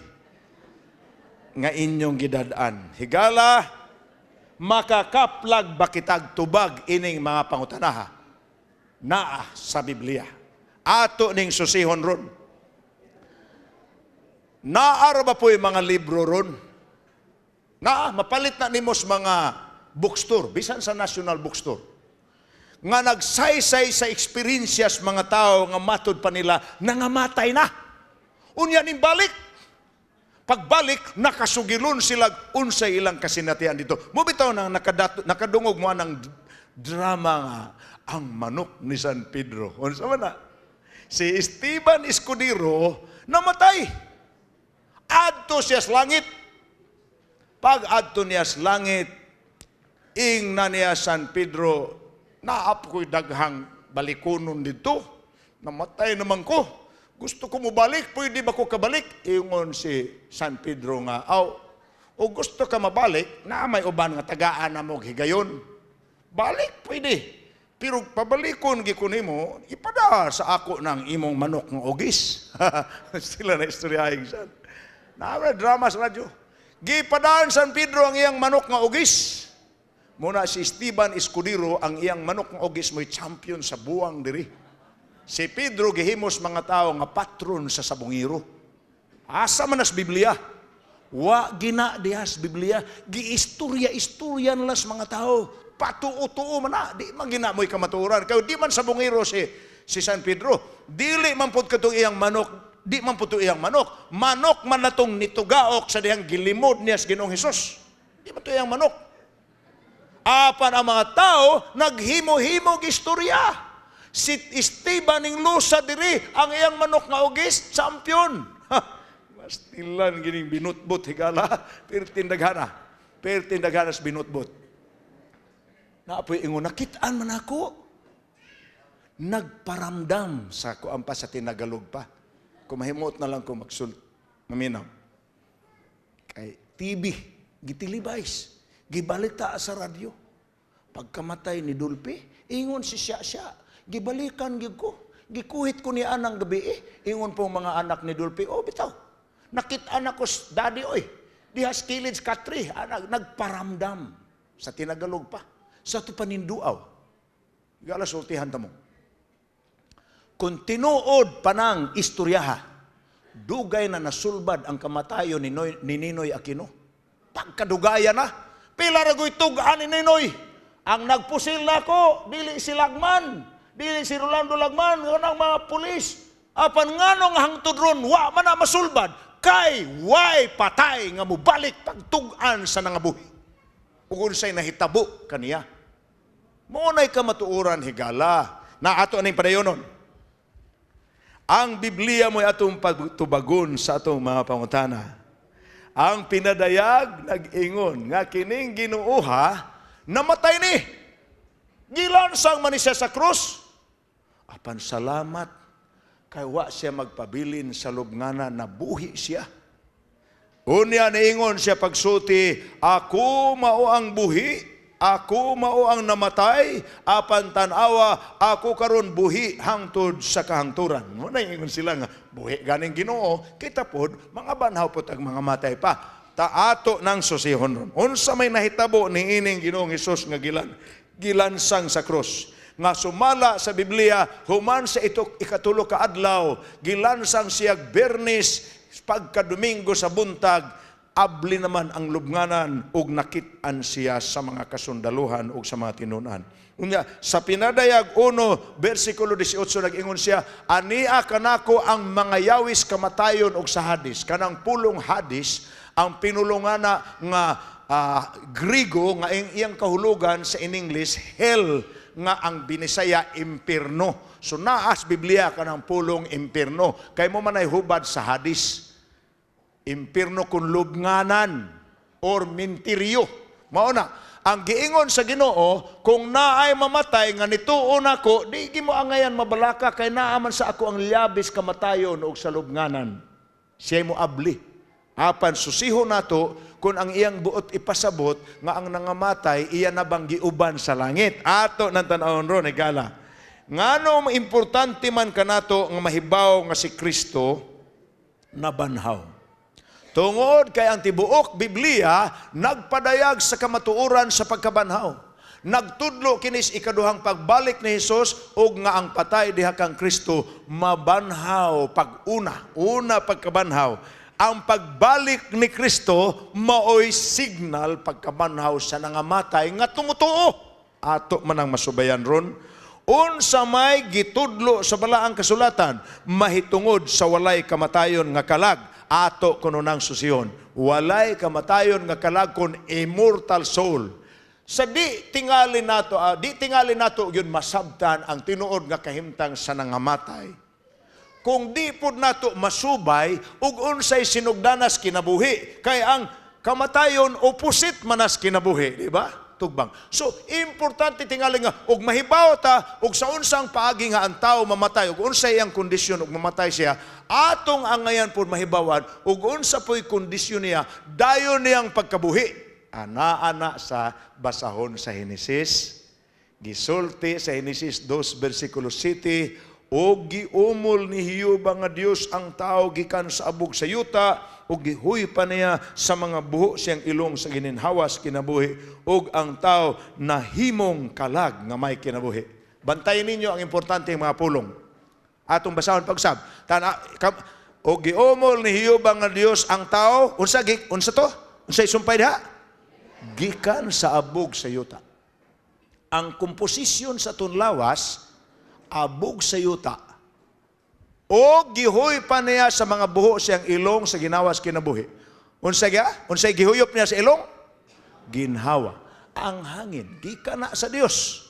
nga inyong gidad-an. Higala, makakaplag bakitag tubag ining mga pangutanaha naa sa Biblia. Ato ning susihon ron. Naara ba po'y mga libro ron? Naa, mapalit na nimos mga bookstore, bisan sa National Bookstore, nga nagsaysay sa eksperensyas mga tao nga matud pa nila, nangamatay na. Unya ning balik. Pagbalik, nakasugilon sila unsay ilang kasinatian dito. Mubitaw nang nakadungog mo ang drama nga, ang manok ni San Pedro. Unsa man na? Si Esteban Escudero namatay. Adto siya sa langit. Pag adto niya sa langit, ing na niya San Pedro, naap ko'y daghang balikonon dito. Namatay naman ko. Gusto ko mobalik, pwede ba ko kabalik? Ingon si San Pedro nga, aw, o gusto ka mabalik, na may uban nga tagaan na mo higayon. Balik, pwede. Pero pabalikon gi ko nimo, ipada sa ako ng imong manok ng ugis. Sila na istoryahing san. Naa drama sa radyo. Gipadaan San Pedro ang iyang manok nga ugis. Muna si Esteban Escudero ang iyang manok nga ugis mo'y champion sa buwang diri. Si Pedro gihimos mga tao nga patron sa sabungiro. Asa man as Biblia? Wa gina dihas Biblia. Giistorya-istorya nalas mga tao. Patuo-tuo man na. Di man gina mo'y kamatuoran. Kaya di man sabungiro si San Pedro. Dili man pud katong iyang manok. Di man pud iyang manok. Manok man natong nitugaok sa dihang gilimod niya sa Ginoong Hesus. Di man to iyang manok. Apan ang mga tao naghimo-himog istorya. Si Esteban ning lusa diri ang iyang manok nga ugis champion. Mastilan gining binutbut higala, pertindaghana. Pertindaghana sa binutbut. Naapoy ingon nakit-an man ako. Nagparamdam sa kuan pa sa tinagalog pa. Kumahimot na lang ko magsult maminaw. Kay TV gitilibais, gibalita sa radyo. Pagkamatay ni Dulpe, ingon si siya siya, gibalikan gyud ko. Gikuhit ko ni anang gabi eh. Ingon po mga anak ni Dulpe, oh bitaw. Nakit-an ako daddy oy. Dihas kilid katri, anak nagparamdam sa tinagalog pa. Sa to paninduaw. Gala sultihan ta mo. Kung tinuod panang istoryaha, dugay na nasulbad ang kamatayon ni Ninoy Aquino. Pagkadugaya na, pila ra goy tug-an ni Ninoy. Ang nagpusil nako, dili si Lagman. Dili si Rolando Lagman, kanang mga pulis. Apan nganong hangtod ron wa man na masulbad kay way patay nga mobalik pagtug-an sa nangabuhi ug unsay nahitabo kaniya. Mao nay kamatuoran, higala, na ato aning padayonon. Ang Biblia mo'y atong pagtubagon sa atong mga pangutana. Ang pinadayag nag-ingon nga kining Ginooha namatay ni. Gilansang man ni siya sa krus. Apan salamat kay wa siya magpabilin sa lubngana, nabuhi siya. Unya niingon siya pagsulti, "Ako mao ang buhi, ako mao ang namatay, apan tan-awa, ako karon buhi hangtod sa kahangturan." Mao na ingon sila nga buhi ganing Ginoo, kita pod mga banhaw pod ang mga matay pa. Ta ato nang susihon ron. Unsa may nahitabo ni ining Ginoong Hesus nga gilansang sa krus? Nga sumala sa Biblia, human sa ito ikatulo ka adlaw, gilansang siya Bernis, pagka Domingo sa buntag, abli naman ang lubnganan ug nakit-an siya sa mga kasundaluhan ug sa mga tinunan. Unya, sa Pinadayag 1, versikulo 18, nag-ingon siya, "Ania kanako ang mga yawis kamatayon ug sa Hadis." Kanang pulong Hadis, ang pinulongana nga Grigo nga ang iyang kahulugan sa in English hell, nga ang Binisaya impierno. So naas Biblia kanang pulong impierno kay mao man ay hubad sa Hadis. Impierno kun lubnganan or mintiryo. Mao na ang giingon sa Ginoo, kung naay mamatay nga nituo nako, di mo angayan mabalaka kay naa man sa ako ang lyabes kamatayon ug sa lubnganan. Siya mo abli. Apan susiho nato kung ang iyang buot ipasabot nga ang nangamatay iya na bang giuban sa langit. Ato nang tan-awon ron, higala. Ngano importante man kanato nga mahibaw nga si Kristo nabanhaw? Tungod kay ang tibuok Biblia nagpadayag sa kamatuoran sa pagkabanhaw. Nagtudlo kinis ikaduhang pagbalik ni Hesus ug nga ang patay diha kang Kristo mabanhaw pag-una, una pagkabanhaw. Ang pagbalik ni Kristo maoy signal pagkabanhaw sa nangamatay nga tumutuo. Ato man ang masubayan ron. Unsa may gitudlo sa balaang kasulatan mahitungod sa walay kamatayon nga kalag, ato kuno nang susiyon. Walay kamatayon nga kalag kon immortal soul. Sa di tingali nato yun masabtan ang tinuod nga kahimtang sa nangamatay kung di pud nato masubay ug unsay sinugdanas kinabuhi, kay ang kamatayon opposite manas kinabuhi, di ba? Tugbang. So importante tingali nga ug mahibaw ta ug sa unsang paagi nga ang tao mamatay ug unsay iyang kondisyon ug mamatay siya, atong angayan pud mahibawan ug unsa po'y kondisyon niya dayon niyang pagkabuhi. Ana-ana sa basahon sa Henesis. Gisulti sa Henesis 2 versikulo 7, "Og giumol ni Jehova nga Dios ang tao gikan sa abog sa yuta ug gihuypa niya sa mga buho siyang ilong sa gininhawas kinabuhi, ug ang tao nahimong kalag nga may kinabuhi." Bantayan ninyo ang importante mga pulong. Atong basahon pagsab. Tana kam, og giumol ni Jehova nga Dios ang tao, unsa to? Unsa isumpay diha? Gikan sa abog sa yuta. Ang komposisyon sa tunlawas, abog sa yuta. O gihuy pa niya sa mga buho siyang ilong sa ginawas kinabuhi. Unsa gya? Unsay gihuyop niya sa ilong? Ginhawa. Ang hangin gikan na sa Dios.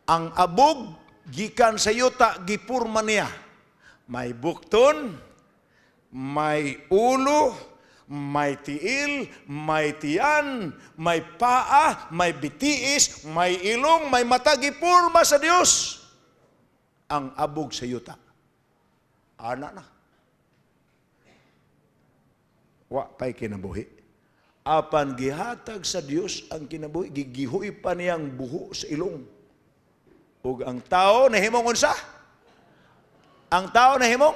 Ang abog gikan sa yuta, gipurma niya. May bukton, may ulo, may tiil, may tiyan, may paa, may bitiis, may ilong, may mata, gipurma sa Dios ang abog sa yuta. Ana na. Wa pa'y kinabuhi. Apan gihatag sa Dios ang kinabuhi, gigihuy pa niyang buho sa ilong. Ug ang tao nahimong unsa? Ang tao nahimong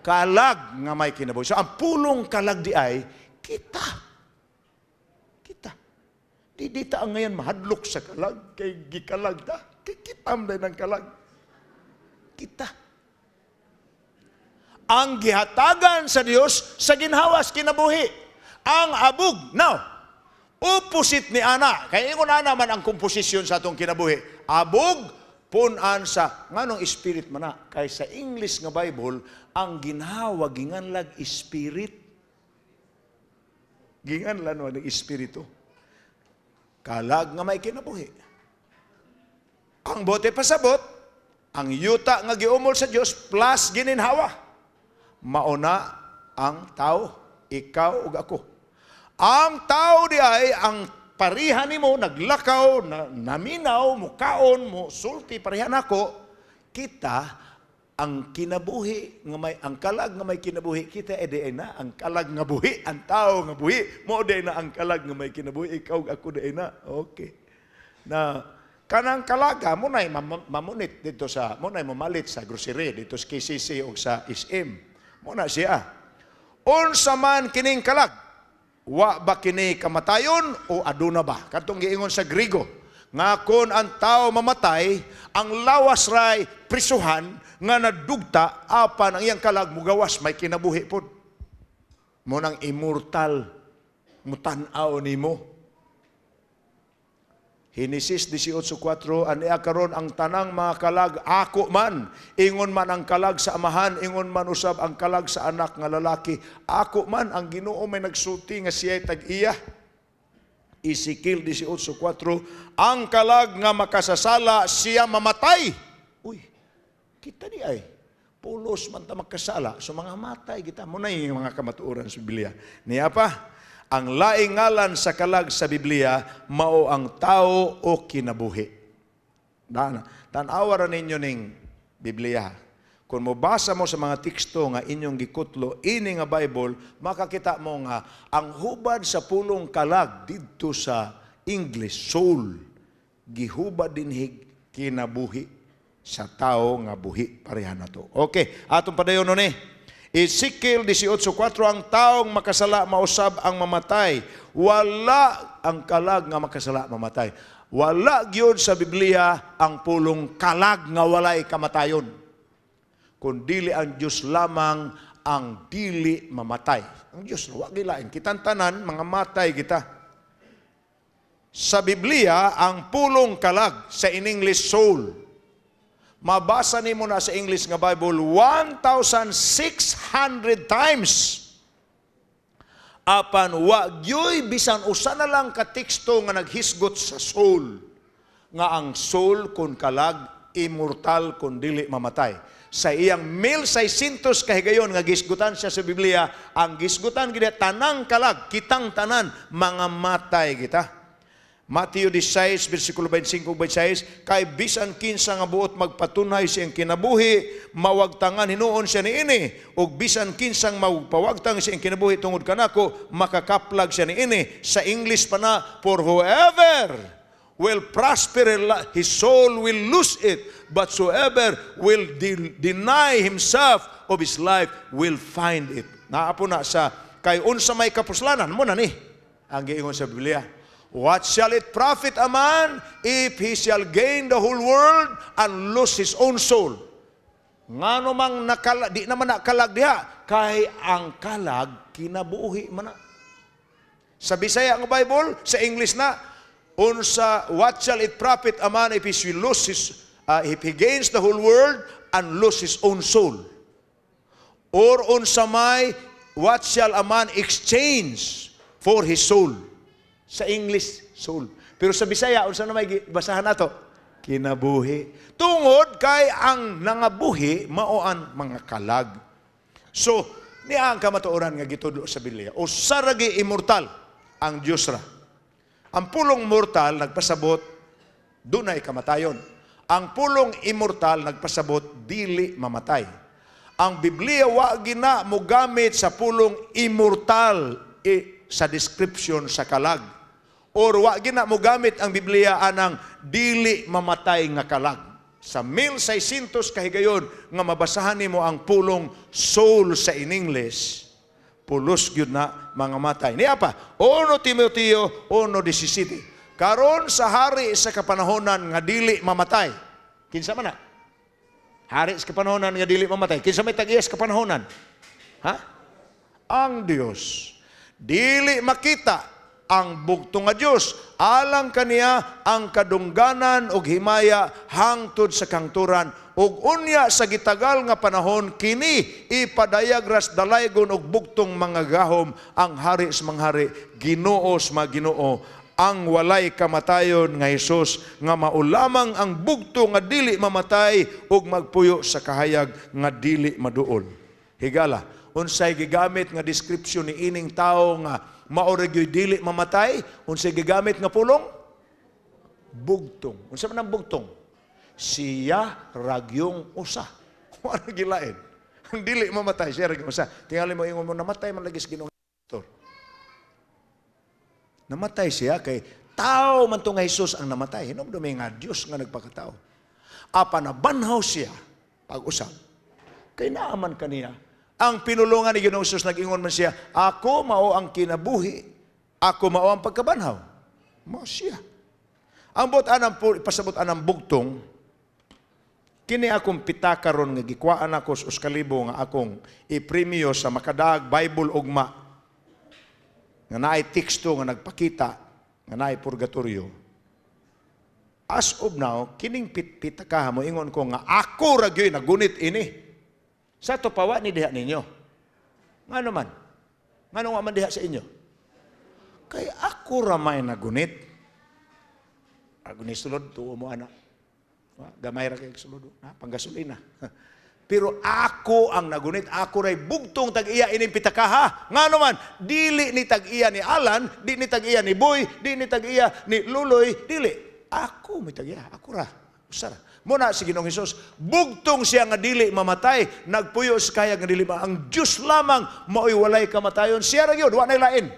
kalag nga may kinabuhi. So ang pulong kalag di ay kita. Kita. Di ta ang ngayon mahadlok sa kalag kay gikalag ta. Kay kitam din ang kalag. Kita. Ang gihatagan sa Dios sa ginhawas kinabuhi. Ang abog. Now, opposite ni ana. Kay ingon ana man ang komposisyon sa atong kinabuhi. Abog, Punan sa nganong spirit man na? Kay sa English nga Bible, ang ginhawa ginganlag spirit. Ginganlan wa ng espiritu. Kalag nga may kinabuhi. Ang bote pasabot, ang yuta nga giumol sa Dios plus gininhawa. Mauna ang tao, ikaw ug ako. Ang tao di ay ang pariha nimo naglakaw, na, naminaw, mukaon, mo sulti pareha nako. Kita ang kinabuhi nga may, ang kalag nga may kinabuhi, kita e di na ang kalag nga buhi, ang tao nga buhi mo di na ang kalag nga may kinabuhi, ikaw ug ako di na. Okay na kanang kalaga mo nay mamunit dito sa mo nay mamalit sa grocery dito sa KCC o sa SM mo na siya. Unsa man kining kalag? Wa ba kini kamatayon o aduna ba? Katong giingon sa Grigo nga kon ang tao mamatay, ang lawas ray prisuhan nga nadugta, apan ang iyang kalag mugawas, may kinabuhi pod. Mo nang immortal, mutan-aw nimo. Henesis 18:4, ania karon ang tanang mga kalag ako man, ingon man ang kalag sa amahan, ingon man usab ang kalag sa anak nga lalaki, ako man ang Ginoo may nagsulti nga siya'y tag-iya. Ezekiel 18:4, ang kalag nga makasasala siya mamatay. Uy, kita di ay pulos man ta magkasala, so mga matay kita. Mo na yung mga kamatuoran sa Biblia. Niya pa, ang laing ngalan sa kalag sa Biblia mao ang tao o kinabuhi. Dana, tan-awa ra ninyo ning Biblia. Kung mobasa mo sa mga teksto nga inyong gikutlo ini nga Bible, makakita mo nga ang hubad sa pulong kalag didto sa English, soul, gihubad dinhig kinabuhi sa tao nga buhi pareha na to. Okay, atong padayon nun eh. Ezekiel 18:4, ang taong makasala mausab ang mamatay. Wala ang kalag nga makasala mamatay. Wala gyud sa Biblia ang pulong kalag nga walay kamatayon. Kung dili ang Diyos lamang ang dili mamatay. Ang Diyos, wa gilain. Kitang tanan, mga matay kita. Sa Biblia, ang pulong kalag, sa in English soul, mabasa nimo na sa English nga Bible 1,600 times. Apan wa gyoy bisan usa na lang ka teksto nga naghisgot sa soul. Nga ang soul kun kalag, immortal kun dili mamatay. Sa iyang 1600 kahigayon nga gisgutan siya sa Biblia, ang gisgutan gid tanang kalag, kitang tanan mga matay kita. Mateo 16, versikulo 25 ug 26, kay bisan kinsa nga buot magpatunhay sa iyang kinabuhi, mawagtangan hinuon siya niini, ug bisan kinsang magpawagtang sa iyang kinabuhi tungod kanako, makakaplag siya niini. Sa English pa na, for whoever will prosper his soul will lose it, but whoever will deny himself of his life will find it. Naa po na sa kay unsa may kapuslanan mo na ni ang giingon sa Biblia. What shall it profit a man if he shall gain the whole world and lose his own soul? Ngano mang nakala, di naman nakalag diha, kay ang kalag kinabuhi man na. Sa Bisaya ang Bible, sa English na, unsa, what shall it profit a man if he shall lose his if he gains the whole world and lose his own soul? Or unsa may, what shall a man exchange for his soul? Sa English, soul. Pero sa Bisaya, unsa na may basahan nato? Kinabuhi. Tungod kay ang nangabuhi mao ang mga kalag. So, niya ang kamatuoran nga gitudlo sa Biblia. Usa ra gyud immortal, ang Dios ra. Ang pulong mortal nagpasabot dunay kamatayon. Ang pulong immortal nagpasabot dili mamatay. Ang Biblia wa gina mogamit sa pulong immortal sa description sa kalag. Or wa gina mogamit ang Biblia anang dili mamatay nga kalag. Sa 1600 kahigayon nga mabasahan nimo ang pulong soul sa in English, pulos gyud na mga matay. Niya pa, 1 Timoteo 1:17. Karon sa hari sa kapanahonan nga dili mamatay. Kinsa man na? Hari sa kapanahonan nga dili mamatay. Kinsa may tag-iya sa kapanahonan? Ha? Ang Dios. Dili makita ang bugtong nga Dios, Alang kaniya ang kadungganan ug himaya hangtod sa kahangturan. Ug unya sa gitagal nga panahon kini ipadayag ras dalaygon og bugtong mga gahom ang hari sa mga hari, Ginoo sa mga ginoo, ang walay kamatayon nga Hesus, nga mao lamang ang bugto nga dili mamatay ug magpuyo sa kahayag nga dili maduol. Higala, unsay gigamit nga description ni ining tawo nga mao ra gyud dili mamatay? Unsay gigamit nga pulong? Bugtong. Unsa man ang bugtong? Siya ragyong usa. Wala gilain. Ang dili mamatay, siya ragyong usa. Tingali mo, ingon mo, namatay man lagi sa Ginoong Pastor. Namatay siya kay tao man to nga Jesus ang namatay. Hinumdumi nga Dios nga nagpakatao. Apan nabanhaw siya pag-usab. Kay naaman kaniya. Ang pinulungan ni Ginoong Jesus, nag-ingon man siya, "Ako mao ang kinabuhi, ako mao ang pagkabanhaw." Mao siya. Ang buot anang pasabot anang bugtong, kini akong pitaka ron nga gikuhaan ako sa 1,000 nga akong ipremyo sa makadaag Bible ugma nga naay teksto nga nagpakita nga naay purgatorio. As of now, kining pitakaha mo ingon ko nga ako ra gyud nagunit ini. Sa to pawa ni diha ninyo. Ngano man? Ngano nga man diha sa inyo? Kay ako ra may nagunit. Ako ni sulod, tuo mo ana. Gamay ra kay sulod, ha, panggasolina. Pero ako ang nagunit, ako ray bugtong tag-iya ining pitakaha. Ngano man, dili ni tag-iya ni Alan, di ni tag-iya ni Boy, di ni tag-iya ni Luloy, dili. Ako may tag-iya, ako ra. Usa ra. Muna si Ginoong Hesus, bugtong siya nga dili mamatay, nagpuyo sa kahayag nga dili ma. Ang Diyos lamang mao'y walay kamatayon. Siya ra gyud, wa nay lain.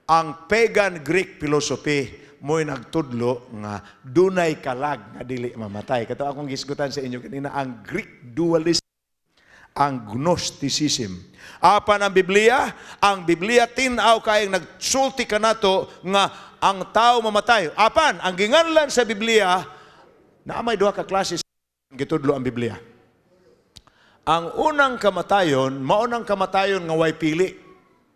Ang pagan Greek philosophy mo'y nagtudlo nga dunay kalag nga dili mamatay. Kato akong gisgutan sa inyo kanina, ang Greek dualism, ang Gnosticism. Apan ang Biblia tin-aw kayong nagsulti kanato nga ang tao mamatay. Apan ang ginganlan sa Biblia, na may duha ka klase gitudlo ang Biblia. Ang unang kamatayon, maunang kamatayon nga way pili.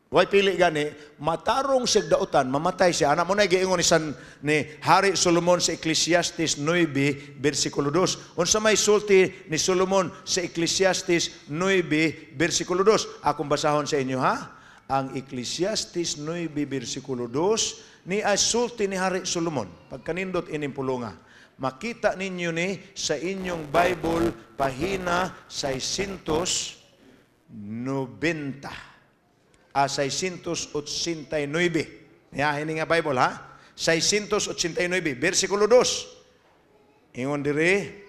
Way pili gani, matarong siyag dautan, mamatay siya. Anak mo na giingon ni, San, ni Hari Solomon sa Ecclesiastes 9, versikulo 2. Unsa may sulti ni Solomon sa Ecclesiastes 9, versikulo 2? Akong basahon sa inyo, ha? Ang Ecclesiastes 9, versikulo 2, ni ay sulti ni Hari Solomon. Pagkanindot ining pulunga. Makita ninyo ni sa inyong Bible, pahina 690. Ah, 689. Ya, ini nga Bible ha. 689, versikulo 2. Ingon diri,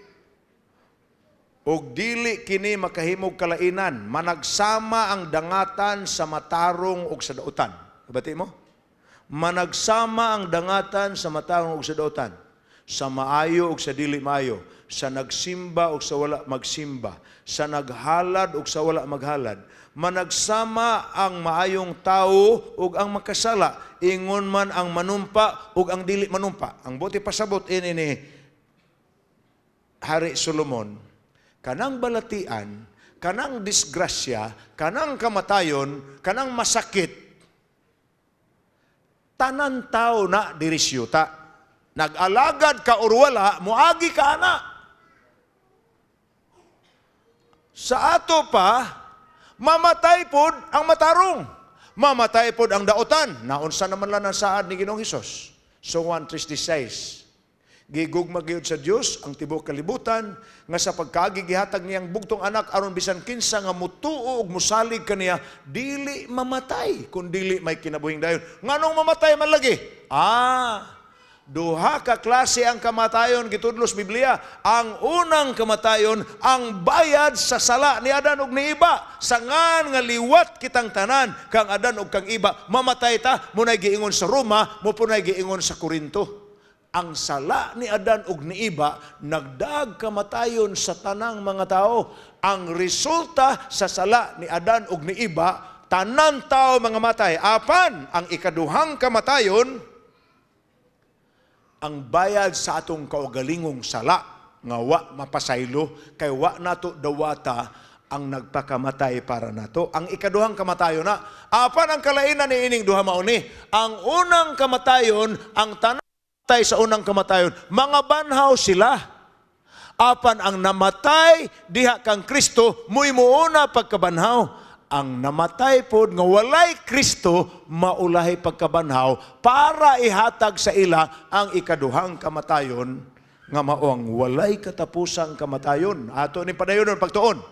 "Og dili kini makahimog kalainan, managsama ang dangatan sa matarong ug sa dautan." Kabati mo? Managsama ang dangatan sa matarong ug sa dautan, sa maayo ug sa dili maayo, sa nagsimba ug sa wala magsimba, sa naghalad ug sa wala maghalad. Managsama ang maayong tao ug ang makasala, ingon man ang manumpa ug ang dili manumpa. Ang buot pasabot ini ni Hari Solomon, kanang balatian, kanang disgrasya, kanang kamatayon, kanang masakit, tanan tao na diri siyuta. Nag-alagad ka or wala, muagi ka ana. Sa ato pa, mamatay pod ang matarong. Mamatay pod ang daotan. Naunsa naman lang ang saad ni Ginoong Hesus? So 1:36. Gigugma gyud sa Dios ang tibuok kalibutan nga sa pagkaagi gihatag niyang bugtong anak aron bisan kinsa nga mutuo ug musalig kaniya dili mamatay kun dili may kinabuhing dayon. Nganong mamatay man lagi? Ah, duha ka klase ang kamatayon gitudlo sa Biblia. Ang unang kamatayon, ang bayad sa sala ni Adan ug ni Eva. Sangan nga liwat kitang tanan kang Adan ug kang Eva, mamatay ta. Munay giingon sa Roma, mo punay giingon sa Korinto. Ang sala ni Adan ug ni Eva nagdag kamatayon sa tanang mga tao. Ang resulta sa sala ni Adan ug ni Eva, tanan tao mga matay. Apan ang ikaduhang kamatayon, ang bayad sa atong kaugalingong sala nga wa mapasaylo kay wa nato dawata Ang nagpakamatay para nato. Ang ikaduhang kamatayon na. Apan ang kalainan ni ining duha mao ni. Ang unang kamatayon, ang tanan namatay sa unang kamatayon, mga banhaw sila. Apan ang namatay diha kang Kristo, mo'y muuna pagkabanhaw. Ang namatay pod nga walay Kristo, maulahi pagkabanhaw para ihatag sa ila ang ikaduhang kamatayon nga mao ang walay katapusang kamatayon. Ato ni padayonon pagtuon.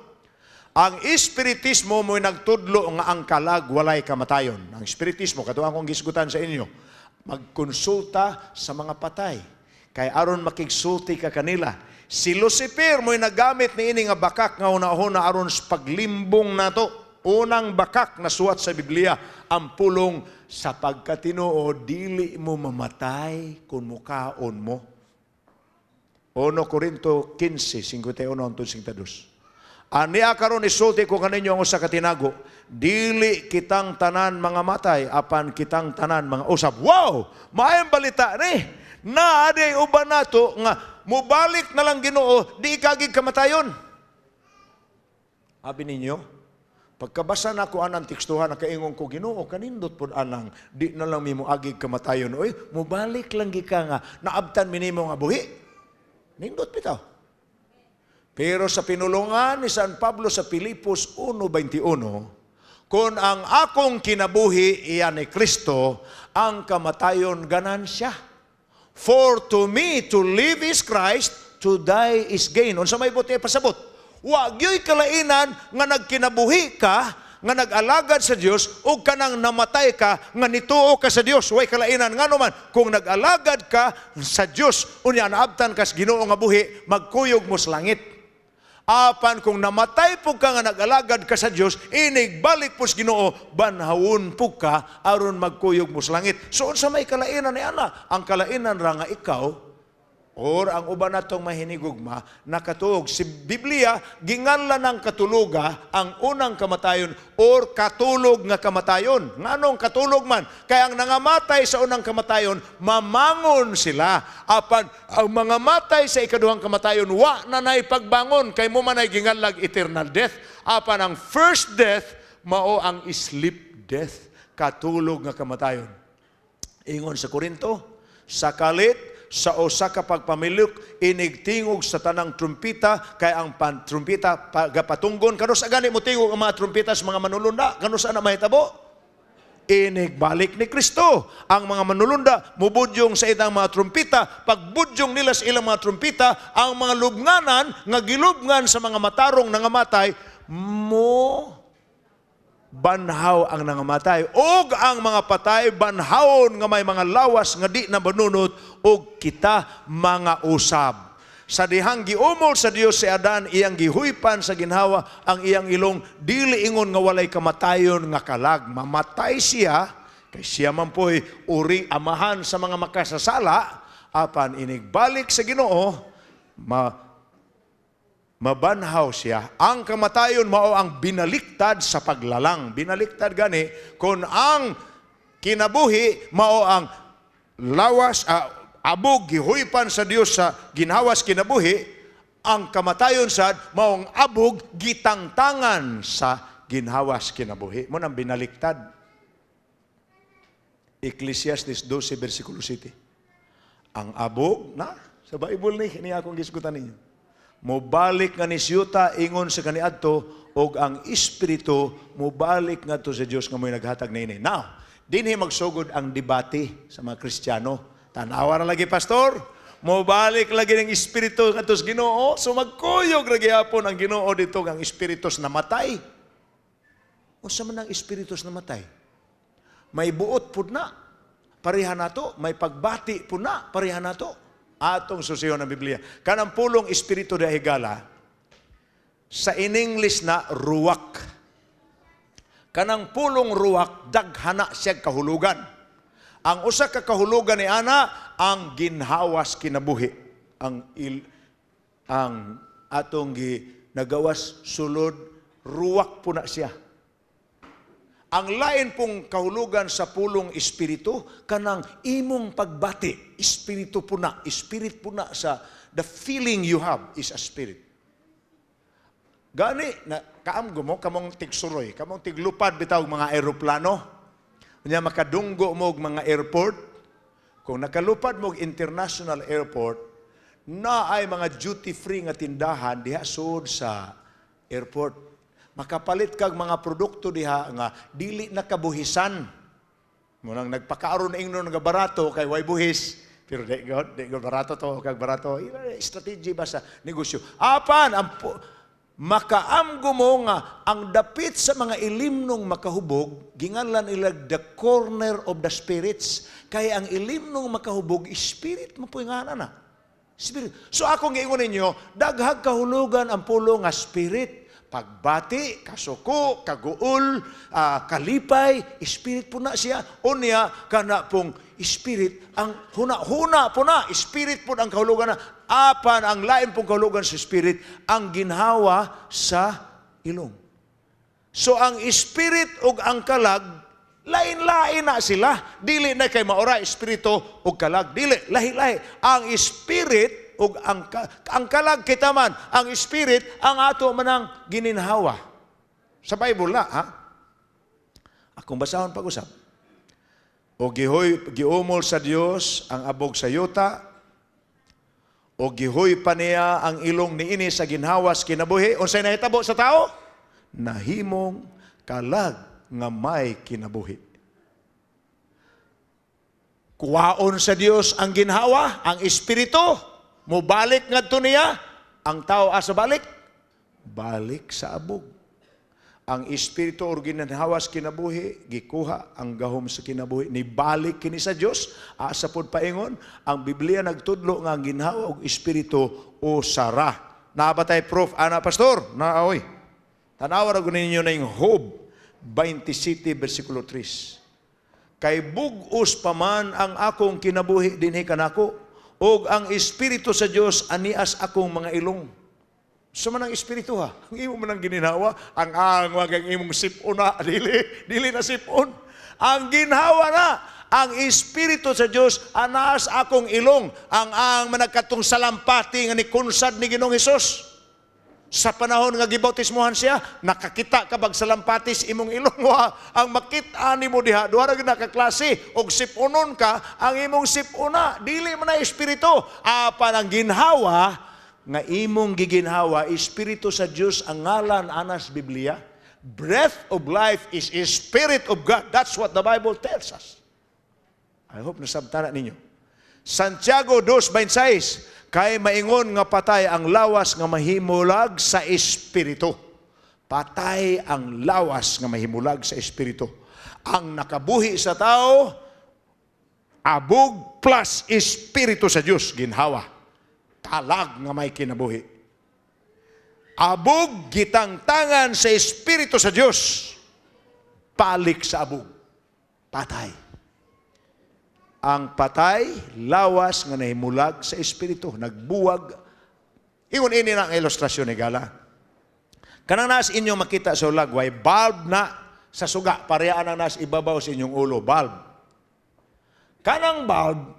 Ang espiritismo mo'y nagtudlo nga ang kalag walay kamatayon. Ang espiritismo, kato akong gisgutan sa inyo, magkonsulta sa mga patay. Kay aron makigsulti ka kanila. Si Lucifer mo'y nagamit ni ini nga bakak nga una-una aron sa paglimbong nato. Unang bakak na suwat sa Biblia, ang pulong sa pagkatinuod, dili mo mamatay kung mukaon mo. 1 Corinto 15, 51 hangtod 52. Ania karon isulti ko kaninyo ang usa ka tinago, dili kitang tanan mga matay, apan kitang tanan mga usab. Wow! Maayong balita ni. Naa diay uban nato nga mubalik na lang Ginoo, di ikagig kamatayon. Abi ninyo, pagkabasa na ko anang tekstuhan, nakaingon ko, "Ginoo, kanindot pod anang di na lang mi moagig kamatayon. Oy, mubalik lang gika nga naabtan mi nimo nga buhi." Nindot bitaw. Pero sa pinulungan ni San Pablo sa Filipos 1:21, kung ang akong kinabuhi iya ni Kristo, ang kamatayon ganansya. For to me to live is Christ, to die is gain. Unsa may buot pasabot? Wa gyoy kalainan nga nagkinabuhi ka, nga nag-alagad sa Dios ug kanang namatay ka nga nituo ka sa Dios. Way kalainan. Ngano man, kung nag-alagad ka sa Dios, unya naabtan ka sa Ginoo nga buhi, magkuyog mo sa langit. Apan kung namatay po ka nga nag-alagad ka sa Dios, inig balik po sa Ginoo, banhawon po ka aron magkuyog mo sa langit. So unsa may kalainan ni ana? Ang kalainan ra nga ikaw or ang uban natong mahinigugma nakatuog. Si Biblia ginganlan ng katuluga ang unang kamatayon or katulog nga kamatayon. Nganong katulog man? Kay ang nangamatay sa unang kamatayon, mamangon sila. Apan ang mga matay sa ikaduhang kamatayon, wa na nay pagbangon kay mo man ay ginganlag eternal death. Apan ang first death mao ang sleep death, katulog nga kamatayon. Ingon sa Korinto, sa kalit, sa usa ka pagpamilok, inigtingog sa tanang trumpita, kay ang pan, trumpita gapatunggon. Kanus-a gani mo tingog ang mga trumpita sa mga manulunda? Kanus-a na mahitabo? Inigbalik ni Kristo. Ang mga manulunda, mubudyong sa ilang mga trumpita. Pagbudyong nila sa ilang mga trumpita, ang mga lubnganan, nga gilubngan sa mga matarong nangamatay, mo banhaw ang nangamatay og ang mga patay banhawon nga may mga lawas nga di na manunot og kita mga usab. Sa dihang giumol sa Dios si Adan, iyang gihuypan sa ginhawa ang iyang ilong, dili ingon nga walay kamatayon nga kalag. Mamatay siya kay siya man po'y uri amahan sa mga makasasala. Apan inigbalik sa Ginoo, mabanhaw siya. Ang kamatayon mao ang binaliktad sa paglalang. Binaliktad gani kung ang kinabuhi mao ang lawas, abog gihuypan sa Dios sa ginhawas kinabuhi, ang kamatayon sad mao ang abog gitangtangan sa ginhawas kinabuhi. Mao nang binaliktad. Ecclesiastes 12 versikulo 7. Ang abog na sa Bible ni ni akong gisgutan ninyo. Mobalik nga ni siyuta ingon sa kaniadto og ang espiritu mobalik ngadto sa Dios nga mo'y naghatag niini. Now, dinhi magsugod ang debate sa mga Kristiyano. Tanawa na lagi, Pastor. Mobalik lagi ng espiritu ngadto sa Ginoo. So magkuyog ra gihapon ang Ginoo dito ang espiritu sa namatay. Unsa man ang espiritu sa namatay? May buot pud na. Pareha nato, may pagbati pud na, pareha nato. Atong susiyon ng Biblia. Kanang pulong espiritu de higala, sa in English na ruwak. Kanang pulong ruwak, daghana siya kahulugan. Ang usa ka kahulugan ni ana, ang ginhawas kinabuhi. Ang atong gi nagawas sulod, ruwak po na siya. Ang lain pong kahulugan sa pulong espiritu, kanang imong pagbati, espiritu po na, spirit po na sa the feeling you have is a spirit. Gani, na, kaamgo mo, kamong tigsuroy, kamong tiglupad bitaw mga eroplano. Unya makadunggo mo og mga airport. Kung nakalupad mo og international airport, naay mga duty free nga tindahan diha sud sa airport. Makapalit kag mga produkto diha nga dili na kabuhisan. Munang nagpakaaron ingnon nga barato kay way buhis. Pero di god, di god barato to, kag barato. Ila strategy ba sa negosyo. Apan ang makaamgo mo nga ang dapit sa mga ilimnong makahubog, ginganlan nila the corner of the spirits. Kay ang ilimnong makahubog, spirit mo po nga na. Spirit. So akong giingon ninyo, daghag kahulugan ang pulo nga spirit. Pagbati, kasuko, kaguol, kalipay, spirit po na siya. Unya, kana pong spirit, ang huna-huna po na, spirit po ang kahulugan na. Apan, ang lain pong kahulugan sa spirit, ang ginhawa sa ilong. So ang spirit ug ang kalag, lain-lain na sila. Dili na kay maura espiritu ug kalag. Dili, lahi-lahi. Ang spirit ug ang kalag kita man, ang spirit ang ato manang gininhawa. Sa Bible na, ha? Akong basahon pag-usap. O gihoy giumol sa Dios ang abog sa yuta, o gihoy pa niya ang ilong niini sa ginhawas kinabuhi. Unsay nahitabo sa tao? Nahimong kalag nga may kinabuhi. Kuwaon sa Dios ang ginhawa, ang espiritu, mubalik ngadto niya, ang tao asa balik? Balik sa abog. Ang espiritu or ginhawas kinabuhi, gikuha ang gahom sa kinabuhi, nibalik kini sa Dios, asa pod paingon, ang Biblia nagtudlo nga ang ginhawa og espiritu usara. Naa ba tay proof ana, pastor? Naoy. Tanawa ra gud ninyo na yung Job 27 versikulo 3. Kay bug-os pa man ang akong kinabuhi dinhi kanako, ug ang espiritu sa Dios anias akong mga ilong. Sa man ang espiritu ha, ang imo man ang gininhawa, ang angwag ang imong sipon na, dili, dili na sipon. Ang ginhawa na, ang espiritu sa Dios anaas akong ilong, ang managkatong salampati nga ni kunsad ni Ginoong Hesus. Sa panahon nga gibautismohan siya, nakakita ka bag salampatis imong ilong wa. Ang makita nimo diha, duha ra gyud nakaklase og sipunon ka, ang imong sipuna dili man na espiritu. Apan ang ginhawa nga imong giginhawa, espiritu sa Dios ang ngalan anas Biblia. Breath of life is a spirit of God. That's what the Bible tells us. I hope nasabtan na ninyo. Santiago 2:26, kay maingon nga patay ang lawas nga mahimulag sa espiritu. Patay ang lawas nga mahimulag sa espiritu. Ang nakabuhi sa tao, abog plus espiritu sa Dios, ginhawa. Kalag nga may kinabuhi. Abog gitangtangan sa espiritu sa Dios, balik sa abog. Patay. Ang patay, lawas nga nahimulag sa espiritu, nagbuwag. Ingon ini na ang ilustrasyon ni Gala. Kanang nas inyong makita sa ulagway, bulb na sa suga, parehas ang nas ibabaw sa inyong ulo, bulb. Kanang bulb,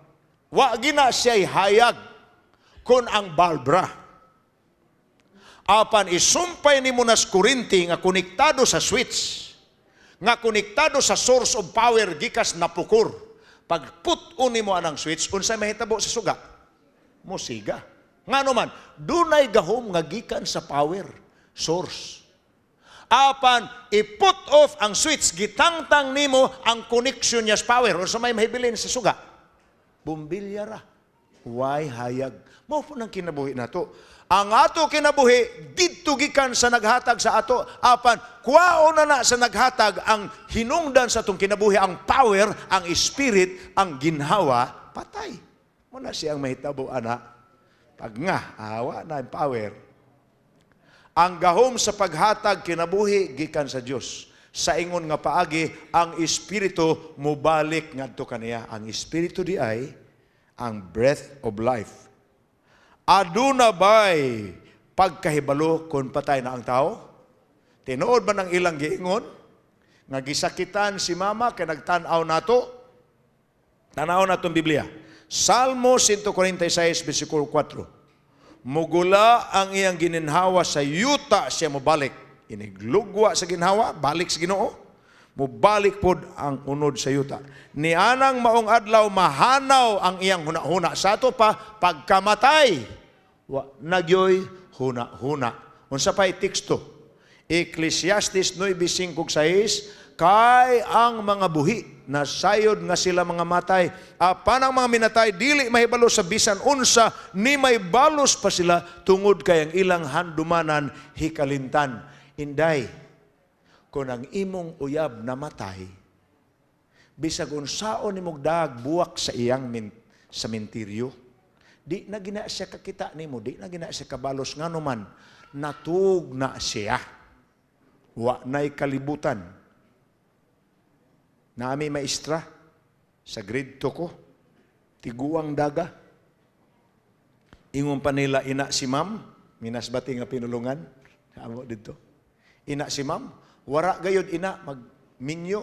wa gina siya'y hayag kung ang bulb ra. Apan isumpay nimo nas kurinti nga konektado sa switch, nga konektado sa source of power gikas napukor. Pag put-on nimo anang switch, unsay mahitabo sa suga? Musiga. Ngano man, dunay gahom nga gikan sa power source. Apan i-put off ang switch, gitangtang nimo ang connection niya sa power. Unsa may mahibilin sa suga? Bumbilya ra. Way hayag. Mao po nang kinabuhi nato. Ang ato kinabuhi didto gikan sa naghatag sa ato, apan kuwaon na na sa naghatag ang hinungdan sa atong kinabuhi, ang power, ang spirit, ang ginhawa, patay. Mao na siyang mahitabo ana. Pag nga, awa na ang power. Ang gahom sa paghatag kinabuhi gikan sa Dios. Sa ingon nga paagi, ang espiritu mubalik ngadto kaniya. Ang espiritu di ay ang breath of life. Aduna bay pagkahibalo kung patay na ang tao? Tinuod ba ng ilang giingon? Nga gisakitan si mama kay nagtan-aw nato? Tanaw natong Biblia. Salmo 146, versikulo 4. Mugula ang iyang gininhawa sa yuta siya mobalik. Iniglugwa sa ginhawa, balik sa Ginoo. Mobalik pod ang unod sa yuta. Nianang maong adlaw mahanaw ang iyang huna-huna. Sa ato pa pagkamatay, wa nagyoy huna-huna. Unsa pa'y teksto? Ecclesiastes 9:5, kay ang mga buhi nasayod nga sila mga matay, apan ang mga minatay dili mahibalo sa bisan unsa, ni may balos pa sila tungod kay ang ilang handumanan hikalintan. Inday, kung ang imong uyab namatay, bisag unsaon nimog dag buwak sa iyang sa mentiryo, di na gina siya kakita nimo, di na gina siya kabalos, ngano man natug na siya. Wa na'y kalibutan. Naami maestra sa grade 2 ko, tiguang daga. Ingon pa nila, ina si ma'am, minasbati nga pinulungan, amo dito. Ina si ma'am, wara gayod ina, magminyo.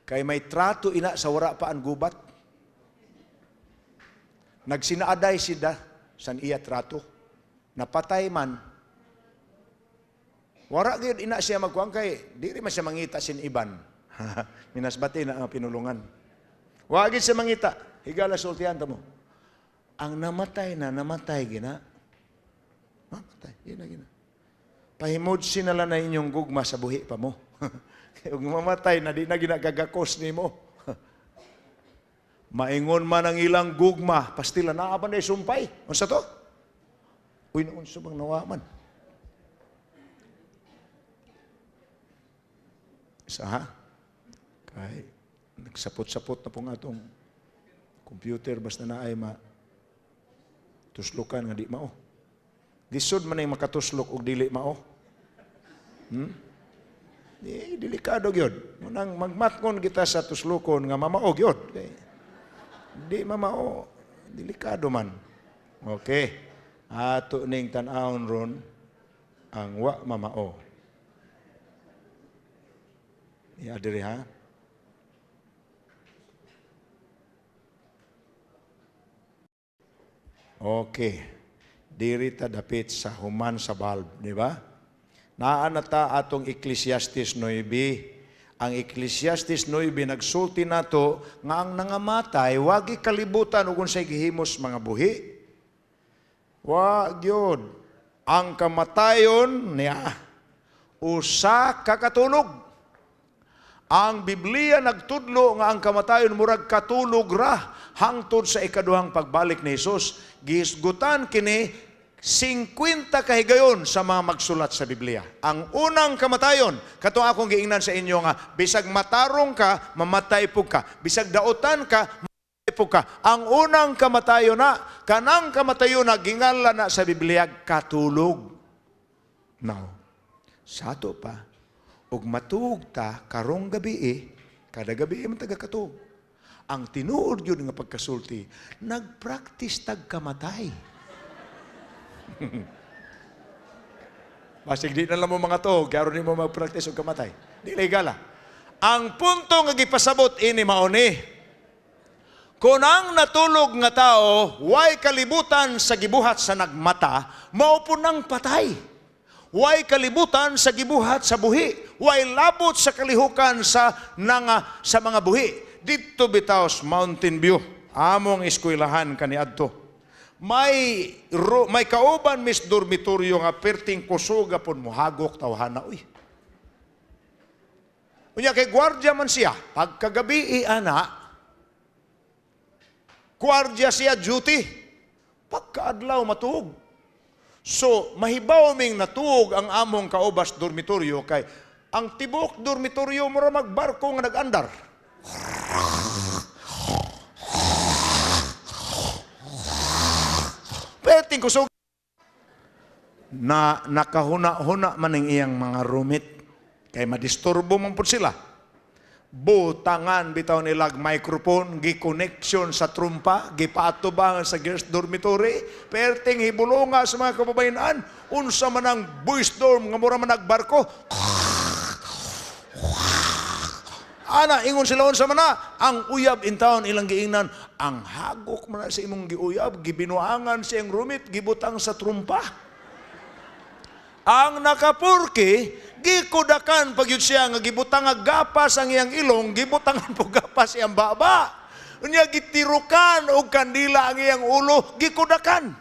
Kay may trato ina sa wara pa ang gubat. Nagsinaaday sida san iya trato. Napatay man, wara gyud ina siya magkuang kay diri man siya mangita sin iban. Minasbati na ang pinulungan. Wa gyud siya mangita. Higala sultihan ta mo. Ang namatay na namatay gina. Namatay gina gina. Pahimod sinala na inyong gugma sa buhi pa mo. Kay ug mamatay na di na ginagagakos nimo. Maingon man ang ilang gugma, pastila naa ba na sumpay. Unsa to? Uy, unsa bang nawa man? Isa ha? Kay nagsapot-sapot na po nga itong computer basta na ay matuslokan nga di mao. Lisod man ay makatuslok og dili mao. Di, delikado gyud. Munang magmatngon kita sa tuslokon nga mamao gyud. Kay di mamao, delikado man. Okay. Ato ning tan-awon ron ang wa mamao. Ya, diri ha. Okay. Diri ta dapit sa human sa bulb, di ba? Naa na ta atong Ecclesiastes 9. Ang Ecclesiastes 9 nagsulti nato nga ang nangamatay wagi kalibutan ug unsay gihimos mga buhi. Wa gyud. Ang kamatayon niya usa ka katulog. Ang Biblia nagtudlo nga ang kamatayon murag katulog ra hangtod sa ikaduhang pagbalik ni Hesus. Gihisgutan kini 50 kahigayon sa mga magsulat sa Biblia. Ang unang kamatayon, katong akong giingnan sa inyo nga bisag matarong ka, mamatay pug ka. Bisag daotan ka, mamatay pug ka. Ang unang kamatayon na, kanang kamatayon na gingala na sa Biblia katulog. Now, sa ato pa, ug matuog ta karong gabi kada gabi man taga katuog. Ang tinuod gyud nga pagkasulti, nagpractice tag kamatay. Basig di na lang mo mga tuog, karon nimo magpractice og kamatay. Di legal. Ang punto nga gipasabot ini mao ni, kung ang natulog nga tao way kalibutan sa gibuhat sa nagmata, mao po nang patay. Way kalibutan sa gibuhat sa buhi, way labot sa kalihukan sa nanga sa mga buhi. Didto bitaw sa Mountain View, among eskwelahan kaniadto. May kauban mis dormitoryo nga perting kusuga pud mohagok tawhana uy. Unya kay gwardiya man siya, pagkagabi ana, gwardiya siya duty. Pagkaadlaw matuog. So, mahibaw ming natuog ang among kaubas dormitoryo kay ang tibok dormitoryo mura magbarko nga nag-andar. Peting kusog na nakahuna-huna man ang iyang mga roommate kay madisturbo man pud sila. Butangan bitaw nilag microphone, gi-connection sa trumpa, gipaatubangan sa girls dormitory, perting hibulunga sa mga kababayan, unsa man ang boys dorm nga mura man nagbarko. Ana, ingon sila unsa man na, ang uyab in town ilang giingnan, Ang hagok man na sa imong giuyab, gibinuangan sa iyang rumit, gibutang sa trumpa. Ang nakapurki, gikudakan pag yun siya nga gibutang nga gapas ang iyang ilong, gibutangan po gapas iyang baba. Unya gitirukan og kandila ang iyang ulo, gikudakan.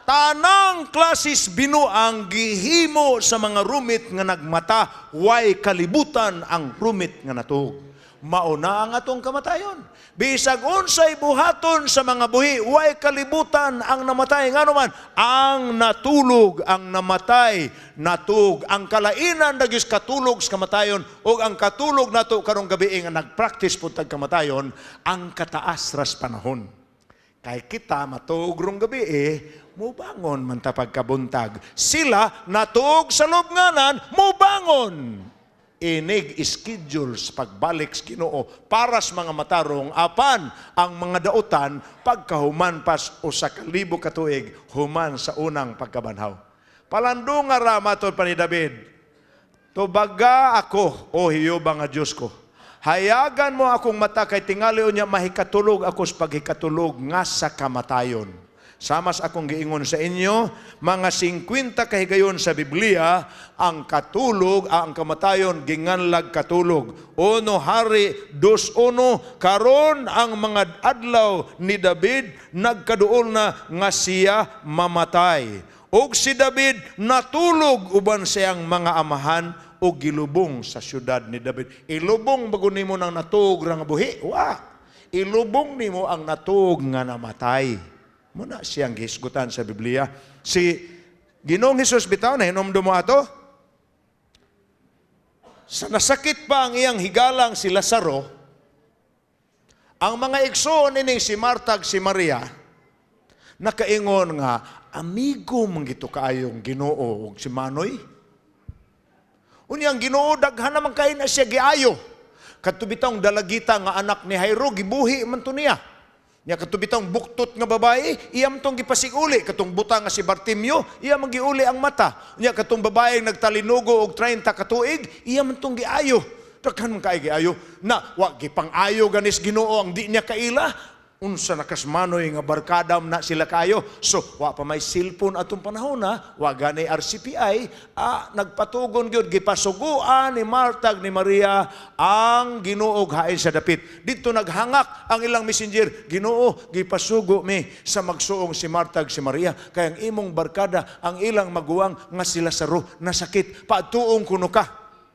Tanang klasis binuang gihimo sa mga rumit nga nagmata, way kalibutan ang rumit nga natuog. Mauna ang atong kamatayon. Bisag unsay buhaton sa mga buhi, way kalibutan ang namatay. Ngano man, ang natulog, ang namatay, natug. Ang kalainan dagis katulog sa kamatayon ug ang katulog nato karong gabi nga nagpractice pud tag kamatayon, ang kataas ras panahon. Kay kita matuog rong gabi eh, mubangon man ta pagkabuntag. Sila natuog sa lubnganan, mubangon. Inig schedule sa pagbalik sa Ginoo para sa mga matarong apan ang mga dautan pagkahuman pas 1,000 ka tuig human sa unang pagkabanhaw. Palandunga ra matod pa ni David, "Tubaga ako, o Jehova nga Diyos ko. Hayagan mo akong mata kay tingali unya mahikatulog ako sa paghikatulog nga sa kamatayon." Samas akong giingon sa inyo, mga 50 kahigayon sa Biblia, ang katulog, ang kamatayon, ginganlag katulog. 1 Hari 2:1, karon ang mga adlaw ni David nagkaduol na nga siya mamatay. Og si David natulog uban siyang mga amahan o gilubong sa syudad ni David. Ilubong bago nimo nang natuog ra nga buhi? Wa. Ilubong nimo ang natuog nga namatay. Muna siyang gihisgutan sa Biblia. Si Ginoong Hesus bitaw, na hinomdum mo ato? Sa nasakit pa ang iyang higalang si Lazaro, ang mga igsoon ini si Marta ug si Maria, nakaingon nga, amigo man gito kaayong Ginoo ug si Manoy. Unya ang Ginoo daghan naman kay na siya giayo. Kadto bitawng dalagita nga anak ni Jairo, gibuhi man to niya. Nya kadto bitawng buktot nga babae, iya man tong gipasiguli. Katong buta nga si Bartimeo, iya man giuli ang mata. Nya katong babae nagtalinugo og 30 ka tuig, iya man tong giayo. Daghan man kay giayo. Na wa gipang-ayo ganis Ginoo ang di niya kaila. Unsa na kasmanoy nga barkadam na sila kayo. So, wa pa may cellphone atong panahon na, wa gani RCPI, nagpatugon gyud gipasuguan ni Marta ug ni Maria ang Ginoo hain sa dapit. Dito naghangak ang ilang messenger, "Ginoo, gipasugo mi sa magsuong si Marta ug si Maria kay ang imong barkada, ang ilang maguwang nga si Lazaro nasakit. Paadtuong kuno ka."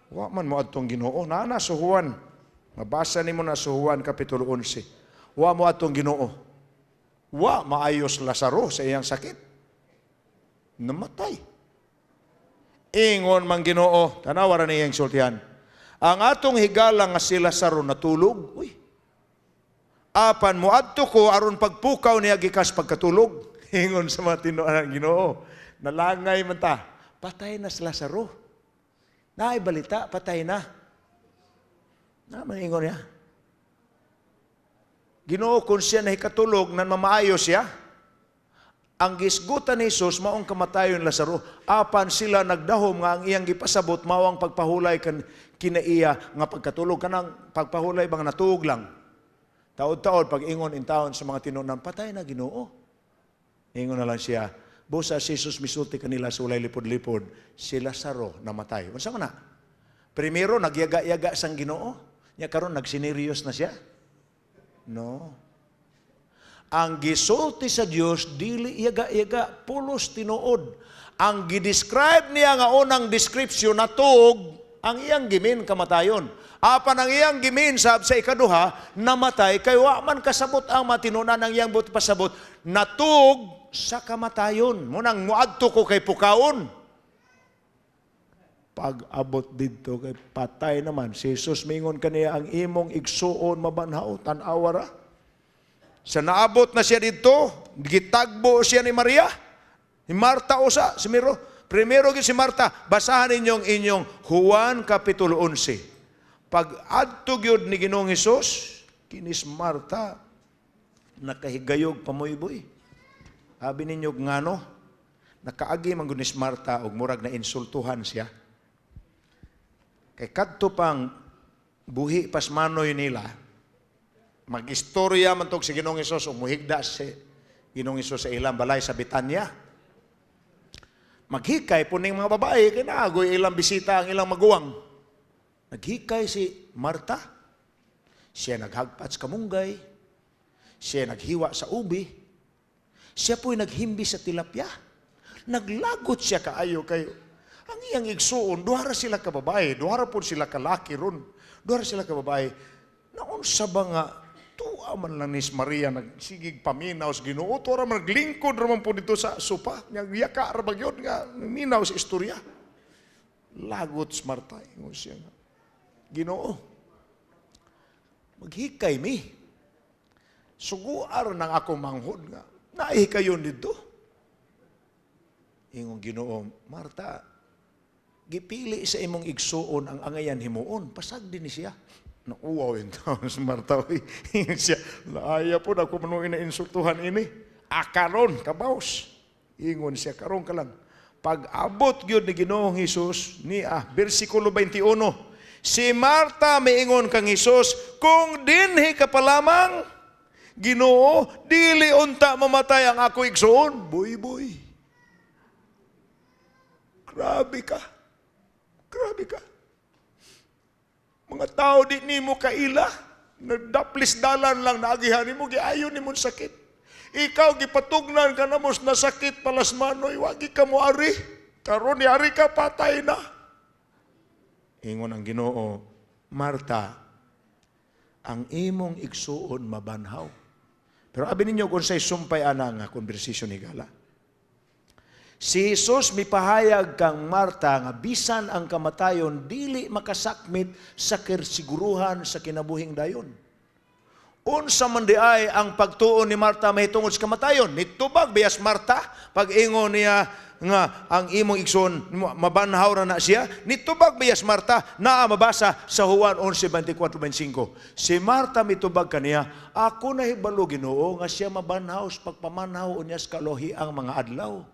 Wa man mo adtong Ginoo, naa na sa Juan. Mabasa nimo na sa Juan kapitulo 11. Wa mo atong Ginoo. Wa maayos Lazaro sa iyang sakit. Namatay. Ingon man Ginoo, tanawa ra niyang sultihan. Ang atong higala nga si Lazaro natulog. Uy. Apan moadto ko aron pagpukaw niya gikas pagkatulog. Ingon sa mga tinuod ang Ginoo. Nalangay man ta. Patay na si Lazaro. Naay balita, patay na. Na man ingon niya. Ginoo, kung siya nahikatulog, nan mamaayo siya. Ang gisgutan ni Jesus, maong kamatayon Lazaro. Apan sila nagdahom nga ang iyang gipasabot, mao ang pagpahulay kan kinaiya nga pagkatulog. Kanang pagpahulay bang natuog lang. Taod-taod, pag ingon in taon sa mga tinunan, patay na Ginoo. Ingon na lang siya, busa si Jesus misulti kanila sa ulay lipod-lipod, si Lazaro namatay. Unsa man na? Primero, nagyaga-yaga sang Ginoo. Nya karon nagsineryos na siya. No. Ang gisulti sa Dios dili yaga-yaga, pulos tinuod. Ang gidescribe niya nga unang description natuog, ang iyang gimin kamatayon. Apan ang iyang gimin sab sa ikaduha, namatay kay wa man kasabot ang matinunan ang iyang buot pasabot, natuog sa kamatayon. Munang muadto ko kay pukaon. Pag-abot didto kay patay naman, si Jesus mingon kaniya ang imong igsuon mabanhaw, tan-awa ra. Sa naabot na siya didto, gitagbo siya ni Maria. Ni Marta usa, si Miro. Primero gyud si Marta, basahan ninyong inyong Juan Kapitulo 11. Pag adto gyud ni Ginoong Hesus, kinis Marta nakahigayog pamuyboy. Abi ninyo ngano, nakaagi man gud ni Marta og murag na insultuhan siya. Kay kadto pang buhi pasmanoy nila, Mag-istorya man tog si Ginoong Hesus, umuhigda si Ginoong Hesus sa ilang balay sa Betanya. Maghikay po ning mga babae, kay naagoy ilang bisita ang ilang maguwang. Naghikay si Marta. Siya naghagpat sa kamunggay. Siya naghiwa sa ubi. Siya po'y naghimbi sa tilapia. Naglagot siya kaayo kayo. Ang iyang igsuon, duha ra sila ka babae, duha ra po sila kalaki ron. Duha ra sila ka babae. Naunsa ba nga tuwa man lang ni Maria nagsigig paminaw sa Ginoo, tuwa ra man naglingkod ra man po dito sa sopa. Nya yaka ra ba gyud nga minaw sa istorya. Lagot si Marta, ingon siya nga, "Ginoo, maghikay mi. Suguar ng ako manghod nga naihikayon dito." Ingon Ginoo, "Marta, gipili sa imong igsuon ang angayan himuon, pasagdi ni siya." Nauwaw yung taon si Marta. Uy. Ingon siya, "Laaya po, ako manuin na insultuhan ini. Akaron, kabaws." Ingon siya, "Karon ka lang." Pag-abot gyud ni Ginoong Hesus, ni versikulo 21, si Marta miingon kang Hesus, "Kung dinhi ka pa lamang, Ginoo, dili unta mamatay ang ako igsuon." Boy, boy. Grabe ka. Grabe ka. Mga tao di nimo kaila. Nagdaplis dalan lang naagihan nimo, giayon nimo sakit. Ikaw gipatugnan ka na mo na sakit palasmanoy, wagi ka mo ari. Karon ni ari ka, patay na. Ingon ang Ginoo, "Marta, ang imong igsuon mabanhaw." Pero abi ninyo kung say sumpay ana nga conversation ni Gala. Si Jesus mipahayag kang Marta nga bisan ang kamatayon dili makasakmit sa kasiguruhan sa kinabuhing dayon. Unsa man di ay ang pagtuo ni Marta mahitungod sa kamatayon? Nitubag biyas Marta pag ingon niya nga ang imong igsoon mabanhaw ra na siya? Nitubag biyas Marta? Naa mabasa sa Juan 11:24-25. Si Marta mitubag kaniya, "Ako nahibalo, Ginoo, nga siya mabanhaw sa pagpamanhaw unya sa kalohi ang mga adlaw."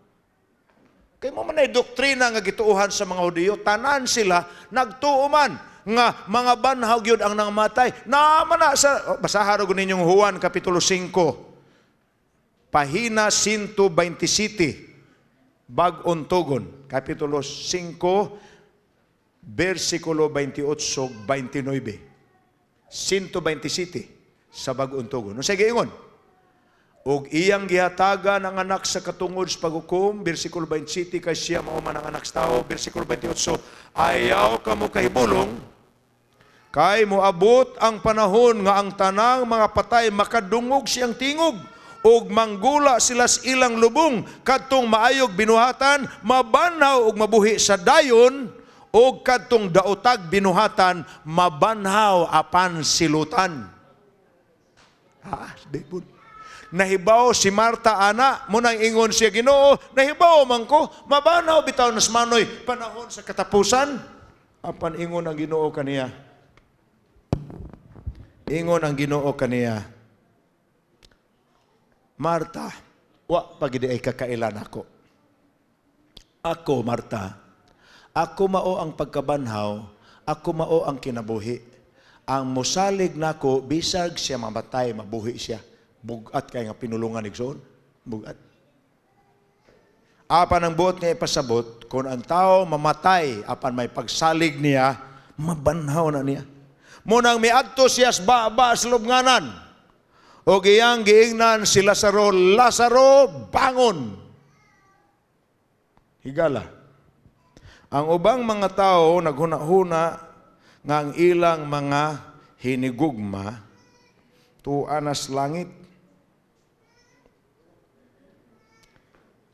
Kay mo man ay doktrina nga gituohan sa mga Hudiyo, tanan sila nagtuo man nga mga banhaw gyud ang nangamatay. Naa man na sa oh, basaha ra gud ninyong Juan kapitulo 5. Pahina 127, Bag-ong Tugon, kapitulo 5, versikulo 28 29. 127 sa Bag-ong Tugon. Unsa giingon? "Ug iyang gihatagan ang anak sa katungod sa paghukom," versikulo 27, "kay siya mao man ang anak sa tao." Versikulo 28, "Ayaw kamo kahibulong, kay moabot ang panahon nga ang tanang mga patay makadungog siyang tingog, ug manggula sila sa ilang lubong, kadtong maayog binuhatan mabanhaw ug mabuhi sa dayon, ug kadtong daotag binuhatan mabanhaw apan silutan." Ha, di po. Nahibaw si Marta ana, munang ingon siya, "Ginoo, nahibaw man ko, mabanhaw bitaw nas manoy panahon sa katapusan." Apan ingon ang Ginoo kaniya. Ingon ang Ginoo kaniya, "Marta, wa pagidi ay kakailan ako. Ako, Marta, ako mao ang pagkabanhaw, ako mao ang kinabuhi. Ang mosalig nako, bisag siya mamatay, mabuhi siya." Bugat kay nga pinulungan, igsoon. Bugat. Apan ang buot nga ipasabot, kung ang tao mamatay, apan may pagsalig niya, mabanhaw na niya. Munang miadto siya sa baba sa lubnganan. O iyang giingnan si Lazaro, "Lazaro, bangon!" Higala. Ang ubang mga tao naghuna-huna nga ang ilang mga hinigugma tuwa nas langit.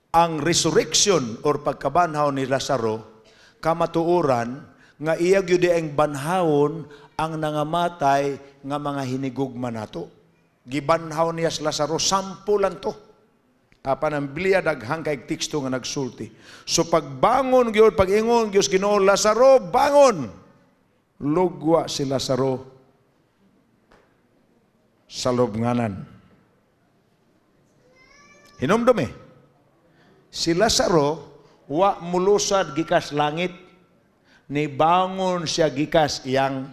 Ang resurrection or pagkabanhaw ni Lazaro, kamatuoran nga iya gyud ang banhawon ang nangamatay nga mga hinigugma nato. Gibanhaw niya si Lazaro, 10 lang to. Apan ang Biblia daghang kay teksto nga nagsulti. So pagbangon gyud, pag-ingon gyud Ginoo, "Lazaro, bangon!" Lugwa si Lazaro sa lubnganan. Hinumdum eh. Si Lazaro wa mulusad gikas langit, nibangon siya gikas iyang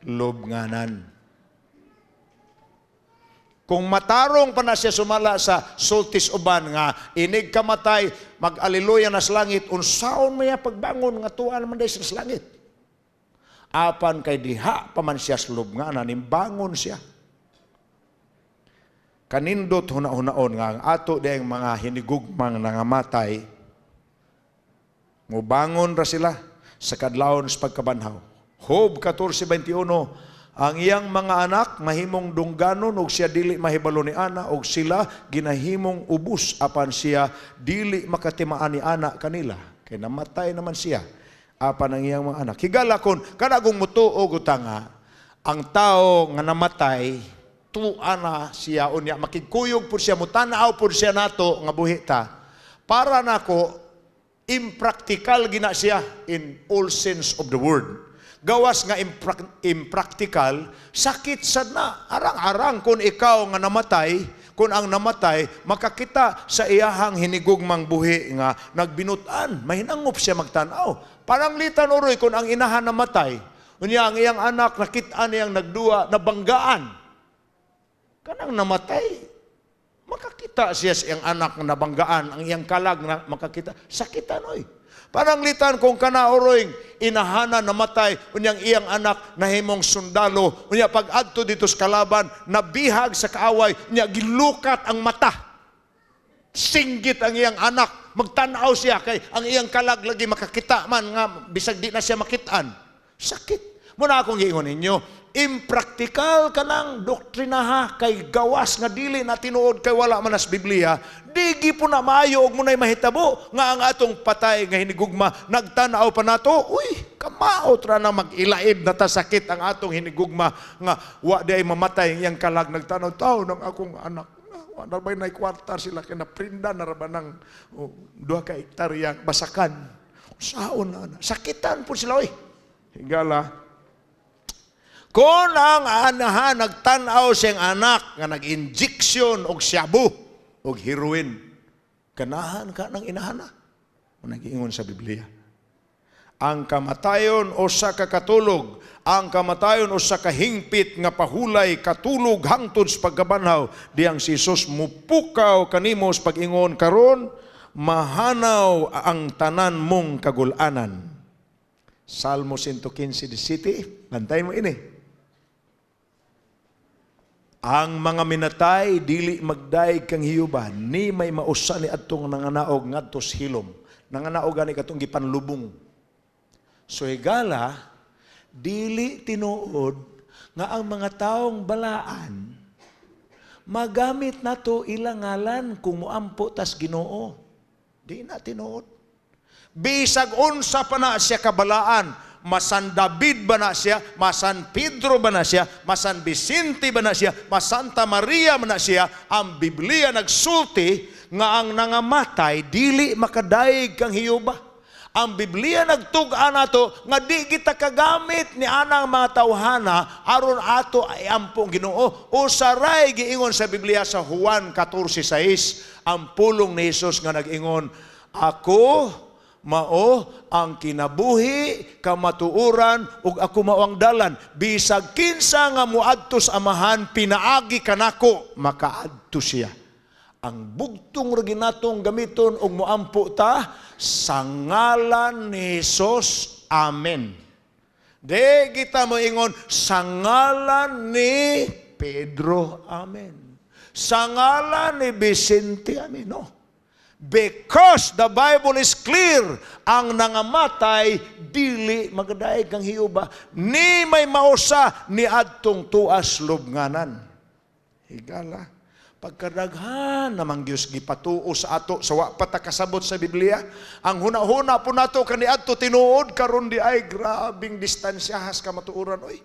lubnganan. Kung matarong pa na siya sumala sa sultis uban nga inig kamatay mag-aliluya na sa langit, unsaon maya pagbangon nga tuan man day sa langit? Apan kay diha pa man siya sa lubnganan, nimbangon siya. Kanindot huna-hunaon nga ang ato diyang mga hinigugmang nangamatay, mubangon ra sila sa kadlawon sa pagkabanhaw. Job 14:21, ang iyang mga anak mahimong dungganon ug siya dili mahibalo ni ana, og sila ginahimong ubos apan siya dili makatimaan ni ana kanila, kay namatay naman siya apan ang iyang mga anak. Higala kon kada kung mutuo nga ang tao nga namatay tuwa na siya, unya makigkuyog pud siya, mutanaw pud siya nato nga buhi ta, para nako impractical gina siya in all sense of the word. Gawas nga impractical, sakit sad na. Arang-arang kung ikaw nga namatay, kung ang namatay, makakita sa iyahang hinigugmang buhi nga nagbinutan, mahinangop siya magtanaw. Parang litan uroy kung ang inahan namatay, unya ang iyang anak nakita niyang nagduwa, nabanggaan. Kanang namatay, makakita siya sa iyang anak nga nabanggaan, ang iyang kalag na makakita, sakitan oy. Parang litan kung kana uroy inahana namatay, unyang iyang anak nahimong sundalo, unya pag adto dito sa kalaban, nabihag sa kaaway, unya gilukat ang mata. Singgit ang iyang anak, magtanaw siya kay ang iyang kalag lagi makakita man nga bisag di na siya makitaan. Sakit. Muna akong giingon ninyo, impractical kanang doktrinaha kay gawas nga dili na tinuod kay wala man nas Biblia, di po na maayo og munay mahitabo nga ang atong patay nga hinigugma nagtan-aw pa nato. Uy, kamaot ra na mag-ilaib na ta, sakit ang atong hinigugma nga wa di ay mamatay ang iyang kalag nagtan-aw taw ng akong anak. Wa na ba'y kwarta sila kay naprinda na ra ba ng, oh, 2 ka hektarya basakan. Saon na na. Sakitan po sila oy. Higala. Kung ang anahan nagtan-aw siyang anak nga nag-injection og shabu og heroin, ganahan ka ng inahana. Nag-iingon sa Biblia. Ang kamatayon usa ka katulog, ang kamatayon usa ka hingpit nga pahulay katulog hangtod sa pagkabanhaw, diyang si Jesus mupukaw kanimo sa pag-ingon karon mahanaw ang tanan mong kagulanan. Salmo 115:17, bantay mo ini. Ang mga minatay dili magdayeg kang Jehova ni may mausa ni adtong nanganaog ngadto sa hilom. Nanganaog gani katong gipanlubong. So higala, dili tinuod nga ang mga taong balaan magamit nato ilang ngalan kung moampo tas Ginoo. Di na tinuod. Bisag unsa pa na siya kabalaan, masan David ba na siya, masan Pedro ba na siya, masan Vicente ba na siya, masanta Maria ba na siya, ang Biblia nagsulti nga ang nangamatay dili makadayeg kang Jehova. Ang Biblia nagtug-an nato nga di kita kagamit ni anang mga tawhana aron ato ay ampong Ginoo. Usaray giingon sa Biblia sa Juan 14:6 ang pulong ni Jesus nga nag-ingon, "Ako mao ang kinabuhi, kamatuoran ug ako mao ang dalan. Bisag kinsa nga moadto sa Amahan pinaagi kanako, makaadto siya." Ang bugtong ra ginatong gamiton og moampo ta sa ngalan ni Jesus. Amen. Di kita moingon sa ngalan ni Pedro. Amen. Sa ngalan ni Vicente. Amen. No. Because the Bible is clear, ang nangamatay dili magadaig kang Jehova ni may mausa ni adtong tuas lubnganan. Higala. Pagkadaghan namang Diyos gipatuo sa ato sa wa pa ta kasabot sa Biblia, ang huna-huna po nato kaniadto tinuod, karon di ay grabing distansyahas kamatuoran oy.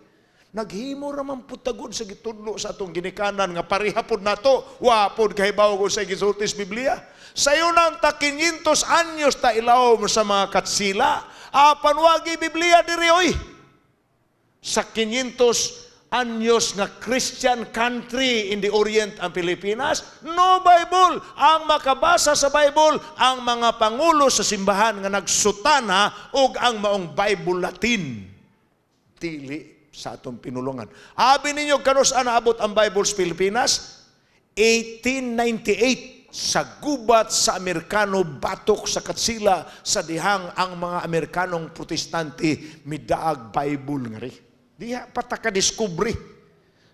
Naghimo ra man pud tagod sa gitudlo sa atong ginikanan nga pareha pud nato, wa pud kahibaw sa gisulti sa Biblia. Sayo nang ta 500 anyos ta ilawom sa mga katsila, apan wagi Biblia diri oy. Sa 500 anyos nga Christian country in the Orient ang Pilipinas, no Bible. Ang makabasa sa Bible, ang mga pangulo sa simbahan nga nagsutana ug ang maong Bible Latin. Dili sa atong pinulungan. Abi ninyo kanus-a naabot ang Bible sa Pilipinas? 1898 sa gubat sa Amerikano, batok sa Katsila, sa dihang ang mga Amerikanong Protestante midaag Bible ngari. Diha pa ta ka-discover.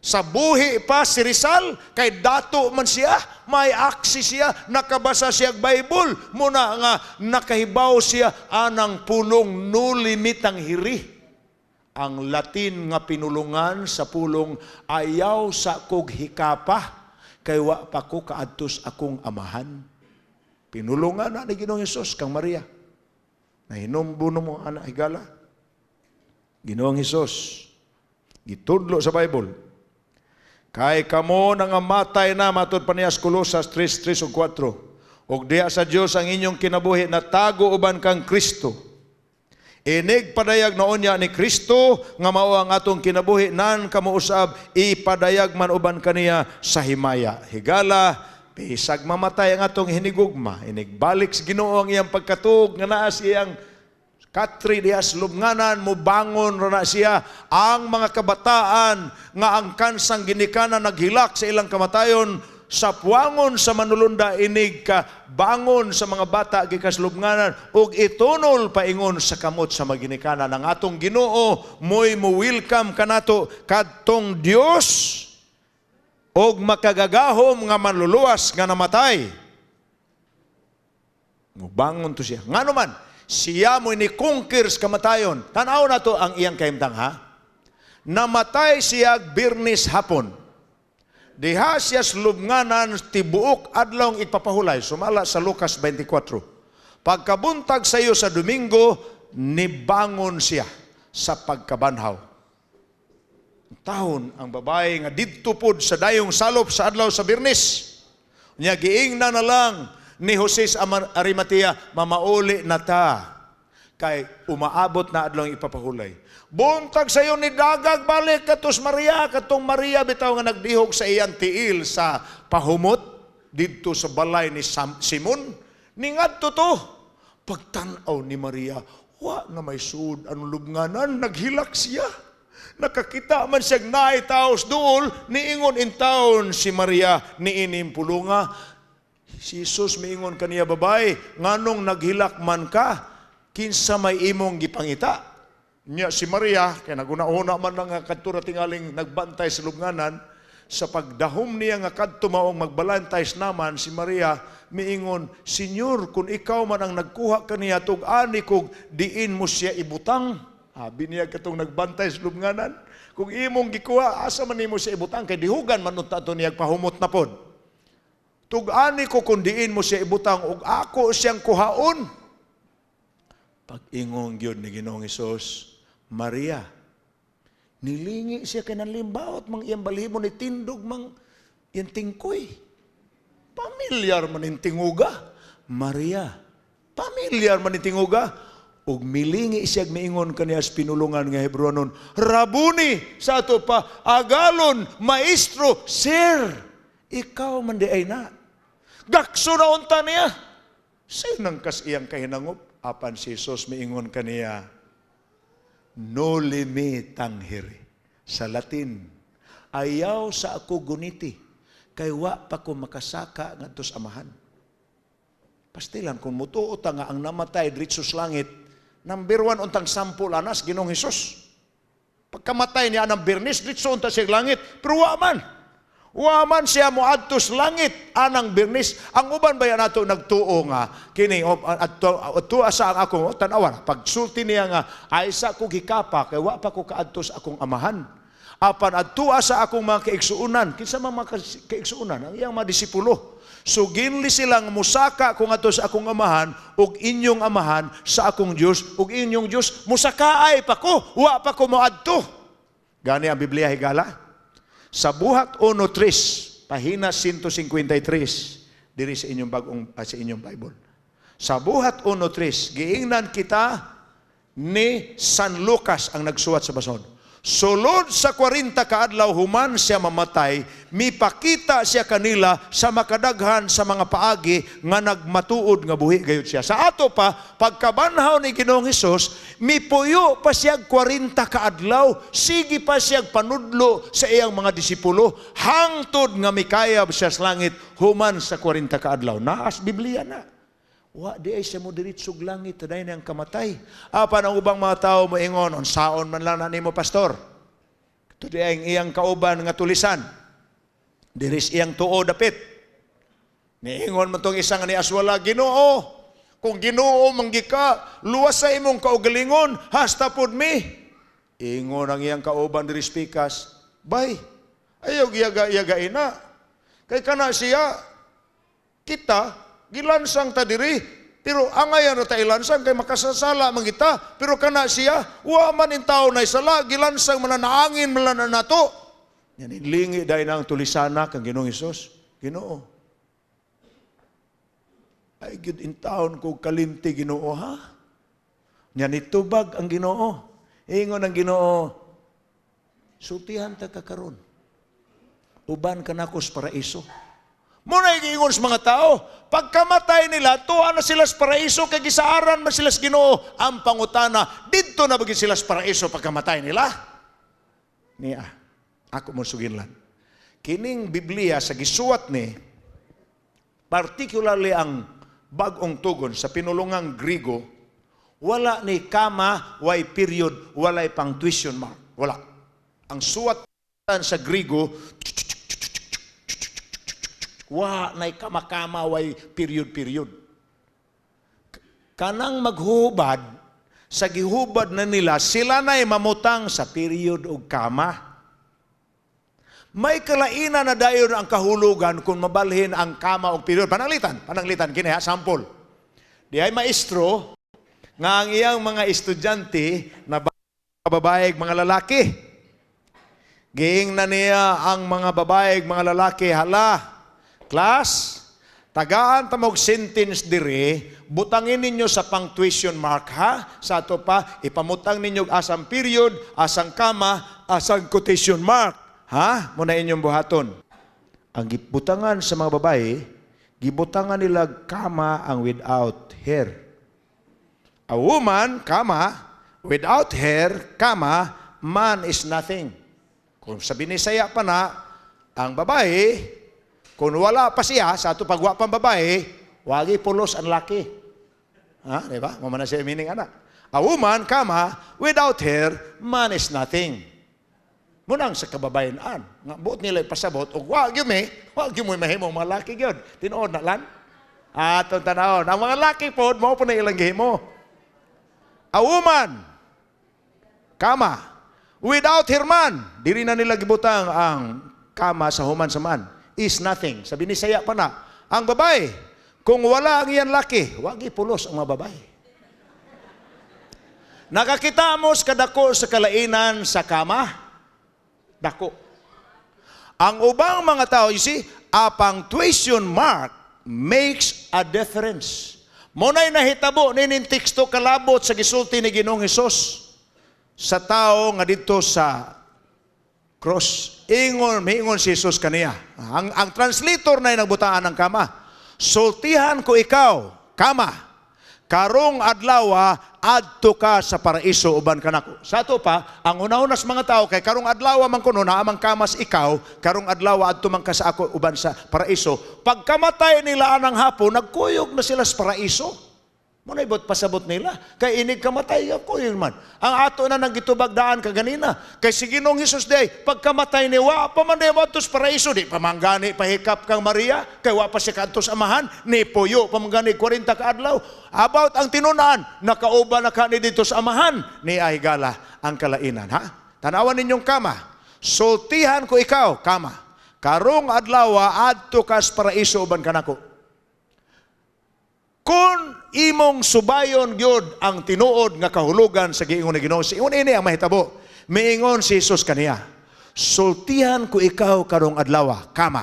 Sa buhi pa si Rizal, kay dato man siya, may access siya, nakabasa siya og Bible, muna nga nakahibaw siya anang pulong "Noli me tangere". Ang Latin nga pinulungan sa pulong "Ayaw sa kog hikapa kay wa pa ko kaadtos akong Amahan". Pinulungan na ni Ginoong Hesus kang Maria. Nahinumbo mo ana, higala. Ginoong Hesus gitudlo sa Bible. Kay kamo nangamatay na, matud pa niya sa Kolosas 3:3 ug 4. Ug diha sa Dios ang inyong kinabuhi natago uban kang Kristo. Inig padayag naon niya ni Kristo nga mao ang atong kinabuhi, nan kamo usab ipadayag man uban kaniya sa himaya. Higala, bisag mamatay ang atong hinigugma, inig balik sa Ginoo ang iyang pagkatuog nga naa sa iyang katri diha sa lubnganan, mubangon ra na siya. Ang mga kabataan nga ang kansang ginikanan naghilak sa ilang kamatayon, sa puangon sa manulunda inig ka bangon sa mga bata gikas lubnganan ug itunol paingon sa kamot sa maginikanan, ang atong Ginoo mo'y mo welcome kanato kadtong Dios og makagagahom nga manluluwas nga namatay. Mubangon to siya. Ngano man, siya mo'y ni conquer sa kamatayon. Tanaw na to ang iyang kahimtang, ha. Namatay siya Birnis hapon. Diha siya sa lubnganan tibuok adlawng igpapahulay, sumala sa Lucas 24. Pagkabuntag sa iyo sa Domingo, nibangon siya sa pagkabanhaw. Tahon ang babae nga didto pod sa dayong salop sa adlaw sa Birnis. Nya giingna na lang ni Jose sa Arimatea, "Mamauli na ta kay umaabot na adlaw ipapahulay." Buntag sayo ni dagag balik katos Maria, katong Maria bitaw nga nagdihog sa iyang tiil sa pahumot didto sa balay ni Simon. Ningadto to. Pagtan-aw ni Maria, wa na may sud ang lubnganan, naghilak siya. Nakakita man siya naay taos duol, niingon in town si Maria niining pulunga. Si Jesus miingon kaniya, "Babay, nganong naghilak man ka? Kinsa may imong gipangita?" Nya si Maria, kay naguna-una man lang nga kadto ra tingaling nagbantay sa lubnganan, sa pagdahom niya nga kadto maong magbalantay naman si Maria, miingon, "Senyor, kung ikaw man ang nagkuha kaniya, tug-ani kog diin mo siya ibutang." Habi niya katong nagbantay sa lubnganan, "Kung imong gikuha, asa man nimo siya ibutang kay dihugan man unta to niya pahumot na pod. Tug-ani ko kung diin mo siya ibutang ug ako siyang kuhaon." Pag-ingon gyud ni Ginoong Hesus, "Maria." Nilingi siya kay nanlimbaot mang iyang balhibo, ni tindog mang iyang tingkoy. Pamilyar man ning tinguga. "Maria." Pamilyar man ning tinguga. Ug milingi siya, miingon kaniya sa pinulungan nga Hebrewanon, "Rabuni!" Sa ato pa, agalon, "Maestro, sir." Ikaw man di ay na. Gakso na unta niya. Sinang kas iyang kahinangop? Apan si Jesus miingon kaniya, "Noli me tangere." Sa Latin, "Ayaw sa ako guniti, kay wa pa ko makasaka ngadto sa Amahan." Pastilan kung mutuo ta nga ang namatay diretso sa langit, number one untang sample anas Ginoong Hesus. Pagkamatay niya ng Birnis, diretso unta siya langit, pero wa man. Wa man siya moadto sa langit anang Birnis. Ang uban ba nato nagtuo nga kini adto adto asa ang akong tan-awan pagsulti niya nga ay sa ko gikapa kay wa pa ko kaadto sa akong Amahan. Apan adto sa akong mga kaigsuonan, kinsa man mga kaigsuonan? Ang iyang mga disipulo. Suginli silang musaka kung adto sa akong Amahan ug inyong Amahan, sa akong Dios ug inyong Dios, musakaay pa ko, wa pa ko moadto. Gani ang Biblia, higala. Sa Buhat 1.3, pahina 153, diri sa inyong bagong sa inyong Bible. Sa Buhat 1.3, giingnan kita ni San Lucas ang nagsuwat sa bason. Sulod sa 40 kaadlaw human siya mamatay, mipakita siya kanila sa makadaghan sa mga paagi nga nagmatuod nga buhi gayud siya. Sa ato pa, pagkabanhaw ni Ginoong Hesus, mipuyo pa siya 40 kaadlaw, sige pa siya panudlo sa iyang mga disipulo, hangtod nga mikayab siya sa langit human sa 40 kaadlaw. Naas Biblia na. Wa di ay siya mo diretsog langit taday niyang kamatay. Apan ang ubang mga tao moingon, "Unsaon man lang na nimo, pastor?" Ito di ay ang iyang kauban nga tulisan. Diris iyang tuo dapit. Niingon man tong isang ni aswala, "Ginoo, kung Ginoo manggi ka, luwas sa imong kaugalingon, hasta pod mi." Ingon ang iyang kauban diri pikas, "Bay, ayaw giyaga-iyagain na. Kay kana siya, kita, gilansang ta diri, pero angayan ra ta ilansang kay makasasala man kita. Pero kana siya, wa man in tao na sala, gilansang man na naangin man na nato." Yan lingi dahil na ang tulisana kang Ginoong Hesus. "Ginoo, ay gyud in taon ko kalimti, Ginoo, ha?" Nya nitubag ang Ginoo. Ingon ang Ginoo, "Sultihan ta ka karon. Uban ka nako sa paraiso." Muna giingon sa mga tao, pagkamatay nila, tuwa na sila sa paraiso, kay gisaaran man sila sa Ginoo. Ang pangutana, didto na ba sila sa paraiso pagkamatay nila? Niya, ako mo suginlan. Kining Biblia sa gisuwat ni, particularly ang Bagong Tugon sa pinulungang Grigo, wala ni kama, way period, walay punctuation mark. Wala. Ang suwatan sa Grigo, wa nay kama-kama, way period period. Kanang maghubad sa gihubad na nila, sila na'y mamutang sa period o kama. May kalainan na dayon ang kahulugan kung mabalhin ang kama o period. Pananglitan, pananglitan, kini ha, sample. Di ay maestro nga ang iyang mga estudyante na babae, mga lalaki. Giing na niya ang mga babae, mga lalaki, "Hala, class, tagaan ta mog sentence diri, butangin ninyo sa punctuation mark ha. Sa ato pa, ipamutang ninyo asang period, asang kama, asang quotation mark. Ha? Muna inyong buhaton." Ang gibutangan sa mga babae, gibutangan nila kama ang without hair. A woman, kama, without hair, kama, man is nothing. Kung sa Binisaya pa na, ang babae, kung wala pa siya, sa ato pagwa pang babae, wagi pulos ang laki. Ha? Di ba? Mao man na siya meaning ana. A woman, kama, without hair, man is nothing. Munang sa kababayan-an. Nga buot nila ipasabot, og wa gyud mi, wa gyud mo mahimo mga laki gyud. Tinuod na lan. Atong tanawon. Ang mga laki pod, mao po na ilang gihimo. A woman, kama, without her man, diri na nila gibutang ang kama sa human sa man, is nothing. Sa Binisaya pa na, ang babae, kung wala ang iyan laki, wagi pulos ang mga babae. Nakakita mo sa kadako sa kalainan sa kama? Dako. Ang ubang mga tao, you see, a punctuation mark makes a difference. Muna'y nahitabo nining teksto kalabot sa gisulti ni Ginoong Hesus sa tao nga didto sa cross. Ingon, miingon si Jesus kaniya. Ang translator na nagbutaan ng kama. "Sultihan ko ikaw, kama. Karong adlaw adto ka sa paraiso uban kanako." Sa ato pa, ang una-una sa mga tao kay karong adlaw man kuno naa man kamas ikaw, karong adlaw adto man ka sa ako uban sa paraiso. Pagkamatay nila anang hapon, nagkuyog na sila sa paraiso. Muna ibot pasabot nila. Kay inig kamatay, kuyog man. Ang ato na nang gitubag daan kaganina. Kay si Ginoong Hesus day, pagkamatay ni wa pa man day adto sa paraiso, di pa manggani pahikap kang Maria, kay wa pa siya kadto sa amahan, ni puyo pa manggani 40 ka adlaw. About ang tinunan, nakauban na ka ni dito sa amahan, ni ay gala ang kalainan, ha? Tanawan ninyong kama. "Sultihan ko ikaw, kama. Karong adlaw adto ka sa paraiso uban kanako." Kung imong subayon gyud ang tinuod nga kahulugan sa giingon ni Ginoo, ingon ini ang mahitabo. Miingon si Jesus kaniya, "Sultihan ko ikaw karong adlaw, kama,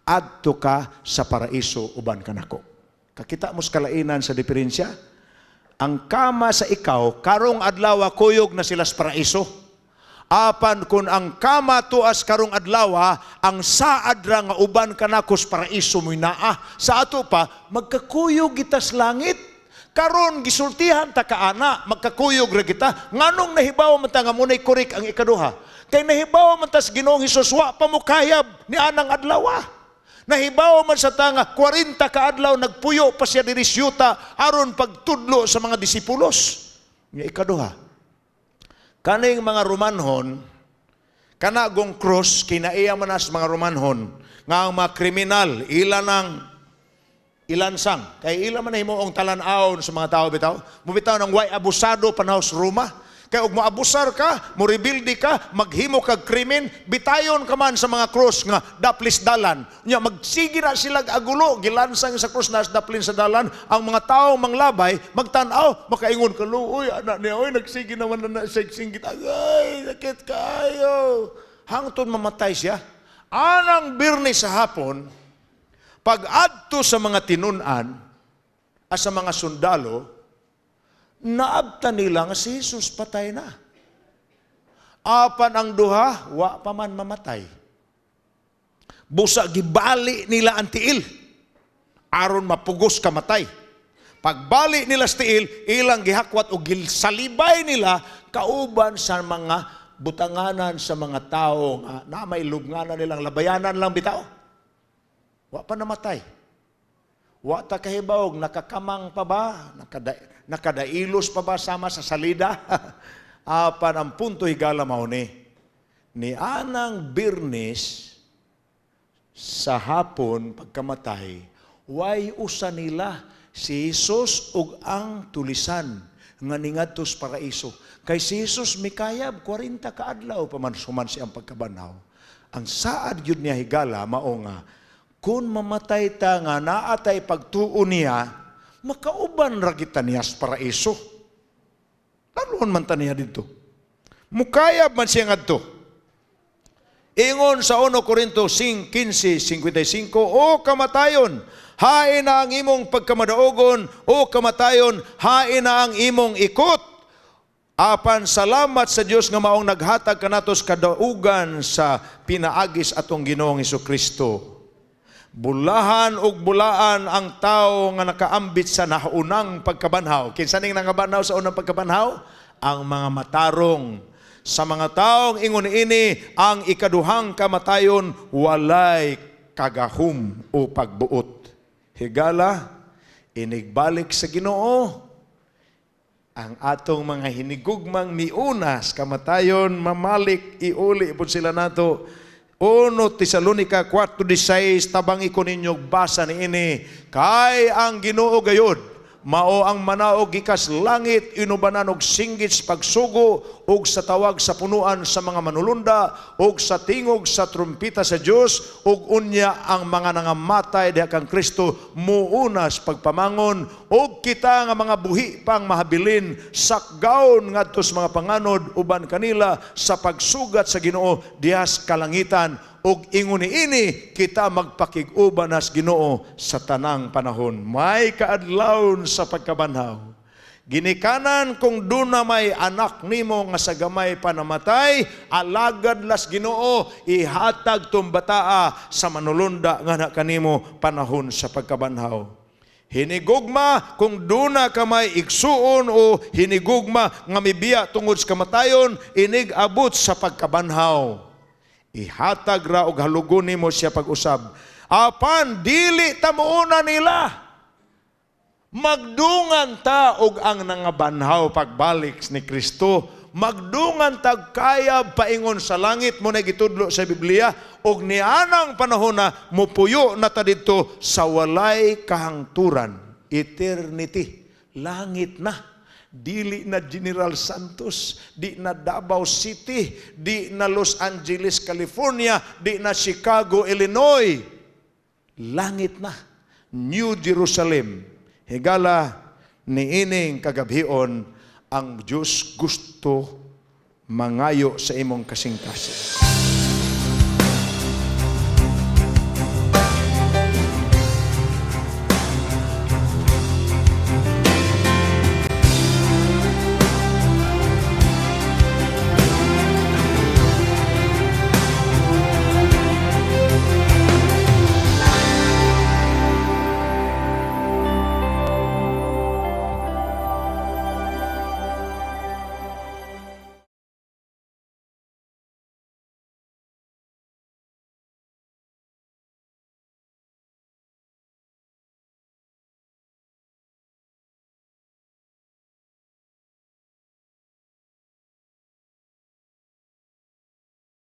adto ka sa paraiso uban kanako." Kakita mo sa kalainan sa diferensya? Ang kama sa ikaw, karong adlaw kuyog na sila sa paraiso. Apan kung ang kama tuas karong adlaw, ang saad ra nga uban kanako sa paraiso mo'y naa. Sa ato pa, magkakuyog kita sa langit. Karon gisultihan ta kaana, magkakuyog ra kita. Nganong nahibaw man ta nga muna'y correct ang ikaduha? Kay nahibaw man ta sa Ginoong Hesus wa pa mokayab ni anang adlaw. Nahibaw man sa ta nga 40 ka adlaw nagpuyo pa siya diri sa yuta aron pagtudlo sa mga disipulos. Nga ikaduha, kaning mga Romanhon, kana gong cross, kinaiya man as mga Romanhon, nga ang mga kriminal, ila nang ilansang. Kay ila man himuong talan-awon sa mga tao bitaw. Mubitaw ng way abusado panahon sa Roma. Kay og moabusar ka, morebelde ka, maghimo kag krimen, bitayon ka man sa mga cross nga daplis dalan. Nya magsige na sila agulo, gilansang sa cross na daplin sa dalan, ang mga tao manglabay, magtan-aw, makaingon ka, "Uy, anak niya, uy, nagsige naman na na singgit, agay, sakit kayo." Hangtod mamatay siya. Anang Birnes sa hapon, pag adto sa mga tinun-an, as sa mga sundalo, naabta nila nga si Jesus patay na. Apan ang duha, wa pa man mamatay. Busa gibali nila ang tiil aron mapugos kamatay. Pagbali nila sa tiil, ilang gihakwat o gilsalibay nila kauban sa mga butanganan sa mga tao nga na may lubnganan nilang labayanan lang bitaw. Wa pa namatay. Wa ta kahibawog, nakakamang pa ba? Nakadailos pa ba sama sa salida? Apan ang punto, higala, mao ni. Ni anang Birnes sa hapon pagkamatay, way usa nila, si Jesus ug ang tulisan nga ningadto sa paraiso. Kay si Jesus mikayab 40 ka adlaw pa man suman siyang pagkabanhaw. Ang saad gyud niya, higala, mao nga kung mamatay ta nga naa tay pagtuo niya, makauban ra kita niya sa paraiso. Taluon man ta niya dito. Mukayab man siya ngadto. Ingon sa 1 Corinto 15:55, "O kamatayon, hain na ang imong pagkamadaogon? O kamatayon, hain na ang imong ikot?" Apan salamat sa Dios nga maong naghatag kanatos kadaugan sa pinaagis atong Ginoong Kristo. Bulahan ug bulaan ang tao nga nakaambit sa naunang pagkabanhaw. Kinsa ning nangabanhaw sa unang pagkabanhaw? Ang mga matarong. Sa mga taong ingon ini, ang ikaduhang kamatayon walay kagahom o pagbuot. Higala, inigbalik sa Ginoo, ang atong mga hinigugmang miunas kamatayon, mamalik, iuli pud sila nato. 1 Tesalonica 4:16, tabangi ko ninyo basa ni ini, kay ang Ginoo gayud mao ang manaog gikas langit inubanan og singgit sa pagsugo ug sa tawag sa punuan sa mga manulunda ug sa tingog sa trumpita sa Dios, ug unya ang mga nangamatay diha kang Kristo muuna sa pagpamangon, ug kita nga mga buhi pang mahabilin sakgawon ngadto sa mga panganod uban kanila sa pagsugat sa Ginoo diha sa kalangitan, ug ingon niini kita magpakig-uban nas Ginoo sa tanang panahon. May kaadlawon sa pagkabanhaw. Ginikanan, kung duna may anak nimo nga sa gamay pa namatay, alagad las Ginoo, ihatag tong bataa sa manulunda nga na kanimo panahon sa pagkabanhaw. Hinigugma, kung duna ka may igsuon o hinigugma nga mibiya tungod sa kamatayon, inig abot sa pagkabanhaw, ihatag ra og halugon nimo siya pag-usab. Apan dili ta muuna nila. Magdungan ta og ang nangabanhaw pagbalik ni Kristo. Magdungan tag kayab paingon sa langit mo na gitudlo sa Biblia, og nianang panahon na mupuyo na ta didto sa walay kahangturan, eternity, langit na. Dili na General Santos, di na Davao City, di na Los Angeles, California, di na Chicago, Illinois. Langit na. New Jerusalem. Higala, niining kagabhion, ang Diyos gusto mangayo sa imong kasing-kasing.